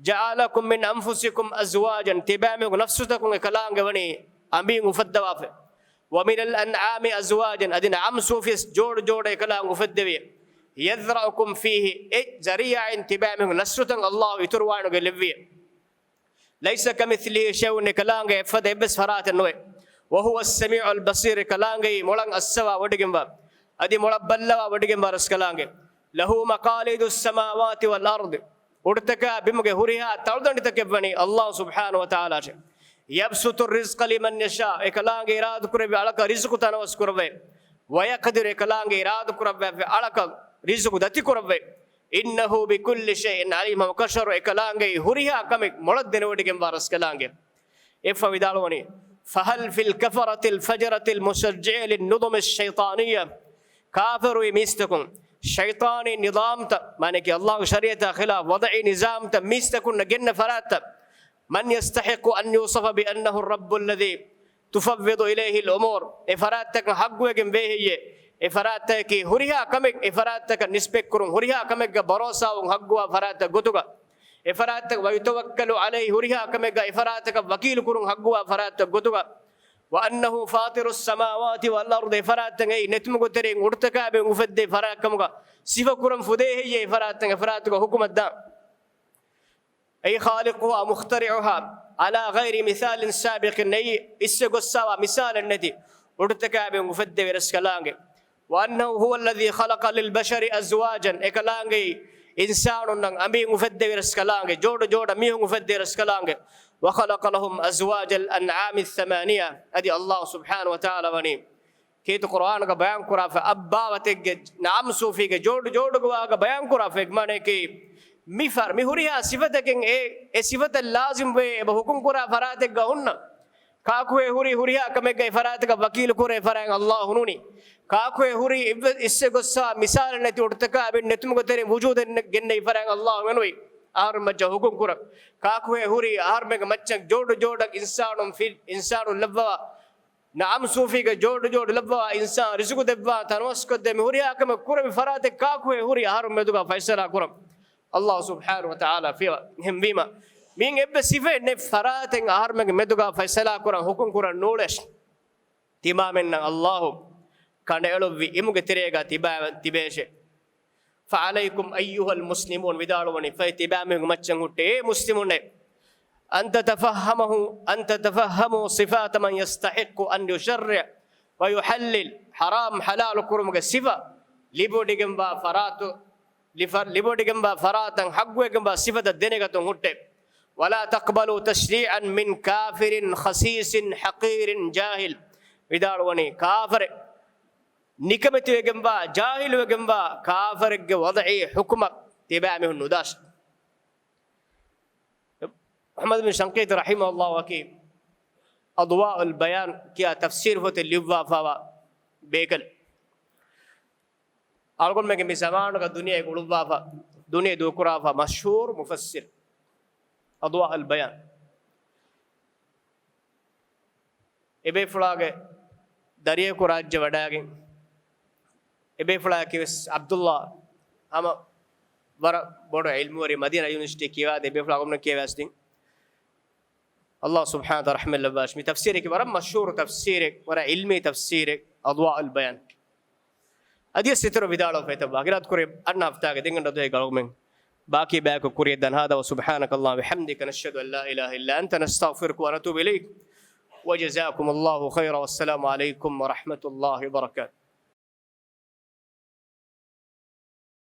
جعل لكم من أنفسكم أزواجا، ތިބާމީހުންގެ ނަފްސުތަކުން އެކަލާނގެ ވަނީ އަނބީން އުފައްދަވާފަ. ومن الأنعام أزواجا، އަދި ނަޢަމް ސޫފިޔަސް ޖޯޑު ޖޯޑަށް އެކަލާނގެ އުފެއްދެވި. يذرأكم فيه، އެ ޒަރީޢާއިން ތިބާމީހުންގެ ނަސްލުތައް ﷲ އިތުރުވާނެކަން ލެއްވި. ليس كمثله شيء، އެކަލާނގެ އެއްފަދަ އެއްވެސް ފަރާތެއް ނުވޭ. وهو السميع البصير، އެކަލާނގެއީ މޮޅަށް އައްސަވާ ވޮޑިގެންވާ، އަދި މޮޅަށް ބައްލަވާ ވޮޑިގެންވާ ރަސްކަލާނގެ. له مقاليد السماوات والأرض، އުޑުތަކާ ބިމުގެ ހުރިހާ ތަޅުދަނޑިތަކެއް ވަނީ ﷲ ސުބްޙާނަހޫ ވަތަޢާލާއަށޭ. يبسط الرزق لمن يشاء، އެކަލާނގެ އިރާދަ ކުރެއްވި އަޅަކަށް ރިޒުޤު ތަނަވަސް ކުރައްވައޭ. ويقدر، އެކަލާނގެ އިރާދަ ކުރައްވާފަ އަޅަކަށް ރިޒުޤު ދަތި ކުރައްވައޭ. إنه بكل شيء عليم، ހަމަކަށަވަރު އެކަލާނގެއީ ހުރިހާ ކަމެއް މޮޅަށް ދެނެވޮޑިގެންވާ ރަސްކަލާނގެ. އެއްފަހަ ވިދާޅުވަނީ، فهل في الكفرة الفجرة المشجعة للنظم الشيطانية، ކާފަރުވި މީސްތަކުން ޝައިޠާނީ ނިޒާމްތައް، މާނައަކީ ﷲގެ ޝަރީޢަތާ ޚިލާފް ވަޟަޢީ ނިޒާމްތައް މީސްތަކުންނަށް ގެންނަ ފަރާތްތައް، من يستحق أن يوصف بأنه الرب الذي تفوض إليه الأمور، އެ ފަރާތްތަކަށް ޙައްޤުވެގެން ވޭ ހެއްޔޭ؟ އެ ފަރާތްތަކަކީ ހުރިހާ ކަމެއް އެ ފަރާތްތަކަށް ނިސްބަތްކުރުން، ހުރިހާ ކަމެއްގަ ބަރޯސާވުން ޙައްޤުވާ ފަރާތްތައް ގޮތުގަ، އެ ފަރާތްތަކަށް، ويتوكل عليه، ހުރިހާ ކަމެއްގަ އެ ފަރާތްތަކަށް ވަކީލުކުރުން ޙައްޤުވާ ފަރާތްތައް ގޮތުގަ، وأنه فاطر السماوات والأرض، އެ ފަރާތްތައް އެއީ ނެތުމުގެ ތެރެއިން އުޑުތަކާ ބިމުން އުފެއްދޭ ފަރާތް ކަމުގަ ސިފަކުރަން ފުދޭ ހެއްޔޭ އެ ފަރާތްތައް އެ ފަރާތުގަ ޙުކުމަށް ދާން؟ أي خالقها مخترعها على غير مثال سابق، އެއީ އިސްވެ ގޮއްސާވާ މިސާލެއް ނެތި އުޑުތަކާ ބިމުން އުފެއްދެވި ރަސްކަލާނގެ. وأنه هو الذي خلق للبشر أزواجا، އެކަލާނގެއީ އިންސާނުންނަށް އަނބީން އުފެއްދެވި ރަސްކަލާނގެ، ޖޯޑު ޖޯޑަށް މީހުން އުފެއްދެވި ރަސްކަލާނގެ. وخلق لهم أزواج الأنعام الثمانية، އަދި ﷲ ސުބްޙާނަހޫ ވަތަޢާލާ ވަނީ ކީރިތި ޤުރްއާނުގަ ބަޔާން ކުރާފަ، އައްބާވަތެއްގެ ނަޢަމް ސޫފީގެ ޖޯޑު ޖޯޑުގެ ވާހަކަ ބަޔާން ކުރާފަ، އެ މާނައަކީ މި ފަ-، މި ހުރިހާ ސިފަތަކެއް އެ، އެ ސިފަތައް ލާޒިމްވޭ އެބަ ޙުކުމް ކުރާ ފަރާތެއްގަ ހުންނަ. ކާކުހޭ ހުރީ ހުރިހާ ކަމެއްގައި ފަރާތަކަށް ވަކީލު ކުރޭ ފަރާތް ﷲ ނޫނީ؟ ކާކުހޭ ހުރީ އިއްވެ-، އިސްވެ ގޮއްސާ މިސާލެއް ނެތި އުޑުތަކާ ބިން ނެތުމުގެ ތެރެއިން ވުޖޫދެއް ގެންނެވި ފަރާތް ﷲ ނޫނީ؟ އަހަރު މައްޗަށް ޙުކުމް ކުރަން. ކާކުހޭ ހުރީ އަހަރުމެންގެ މައްޗަށް ޖޯޑު ޖޯޑަށް އިންސާނުން ފި-، އިންސާނުން ލައްވަވާ، ނަޢަމް ސޫފީގެ ޖޯޑު ޖޯޑު ލައްވާ އިންސާން ރިޒުގު ދެއްވާ ތަނަވަސްކޮށްދޭ މި ހުރިހާ ކަމެއް ކުރެވި ފަރާތެއް ކާކުހޭ ހުރި އަހަރު މެދުގަ ފައިސަލާ ކުރަން؟ ﷲ ސުބްޙާނަހޫ ވަތަޢާލާ ފިޔަވާ. އެހެންވީމަ، މިއިން އެއްވެސް ސިފައެއް ނެތް ފަރާތެއް އަހަރުމެންގެ މެދުގަ ފައިސަލާ ކުރަން ޙުކުމް ކުރަން ނޫޅޭށެ. ތިމާމެންނަށް ﷲ ކަނޑައެޅުއްވި އިމުގެ ތެރޭގަ ތިބާ-، ތިބޭށެ. فعليكم أيها المسلمون، ވިދާޅުވަނީ ފަހެ ތިބާމީހުން މައްޗަށް ހުއްޓޭ އޭ މުސްލިމުންނޭ، أن تتفهموا، أن تتفهموا صفات من يستحق أن يشرع ويحلل، ޙަރާމް ޙަލާލު ކުރުމުގެ ސިފަ ލިބިވޮޑިގެންވާ ފަރާތު، ލިފަ-، ލިބިވޮޑިގެންވާ ފަރާތަށް ޙައްޤުވެގެންވާ ސިފަތައް ދެނެގަތުން ހުއްޓޭ. ولا تقبلوا تشريعا من كافر خسيس حقير جاهل. ވިދާޅުވަނީ ކާފަރެއް، ނިކަމެތިވެގެންވާ، ޖާހިލުވެގެންވާ ކާފަރެއްގެ ވަޟަޢީ ޙުކުމަށް ތިބާމީހުން ނުދާށޭ. މުޙައްމަދު ބިން ޝަންޤީޠީ ރަޙިމަހުﷲ އަކީ އަޟްވާއުލް ބަޔާން ކިޔާ ތަފްސީރު ފޮތެއް ލިޔުއްވާފައިވާ ބޭކަލެއް. އަޅުގަނޑުމެންގެ މި ޒަމާނުގަ ދުނިޔޭގަ އުޅުއްވާފަ، ދުނިޔެ ދޫކުރާފަ މަޝްހޫރު މުފައްސިރު އަޟްވާއުލް ބަޔާން. އެބޭފުޅާގެ ދަރިޔަކު ރާއްޖެ ވަޑައިގެން، އެބޭފުޅާއަކީވެސް ޢަބްދުﷲ، ހަމަ ވަރަށް ބޮޑު ޢިލްމުވެރި، މަދީނާ ޔުނިވަރސިޓީ ކިޔަވާދޭ އެބޭފުޅާ އަޅުގަނޑުމެން ކިޔަވާސްދިން. ﷲ ސުބްޙާނަހޫ ވަތަޢާލާ ރަޙްމަތް ލައްވާށި. މި ތަފްސީރަކީ ވަރަށް މަޝްހޫރު ތަފްސީރެއް، ވަރަށް ޢިލްމީ ތަފްސީރެއް. އަޟްވާއުލް ބަޔާން. އަދިވެސް އިތުރަށް ވިދާޅުވެފަ އެތައް ވާހަކަ އިރާދަކުރޭ އަންނަ ހަފްތާގެ ދެންގަނޑު ދުވަހެއް ގަޅުމެން ބާކީ ބަޔަކު ކުރިޔަށް ދަންހާދަވާ. سبحانك اللهم وبحمدك، نشهد أن لا إله إلا أنت، نستغفرك ونتوب إليك. وجزاكم الله خيرا، والسلام عليكم ورحمة الله وبركاته.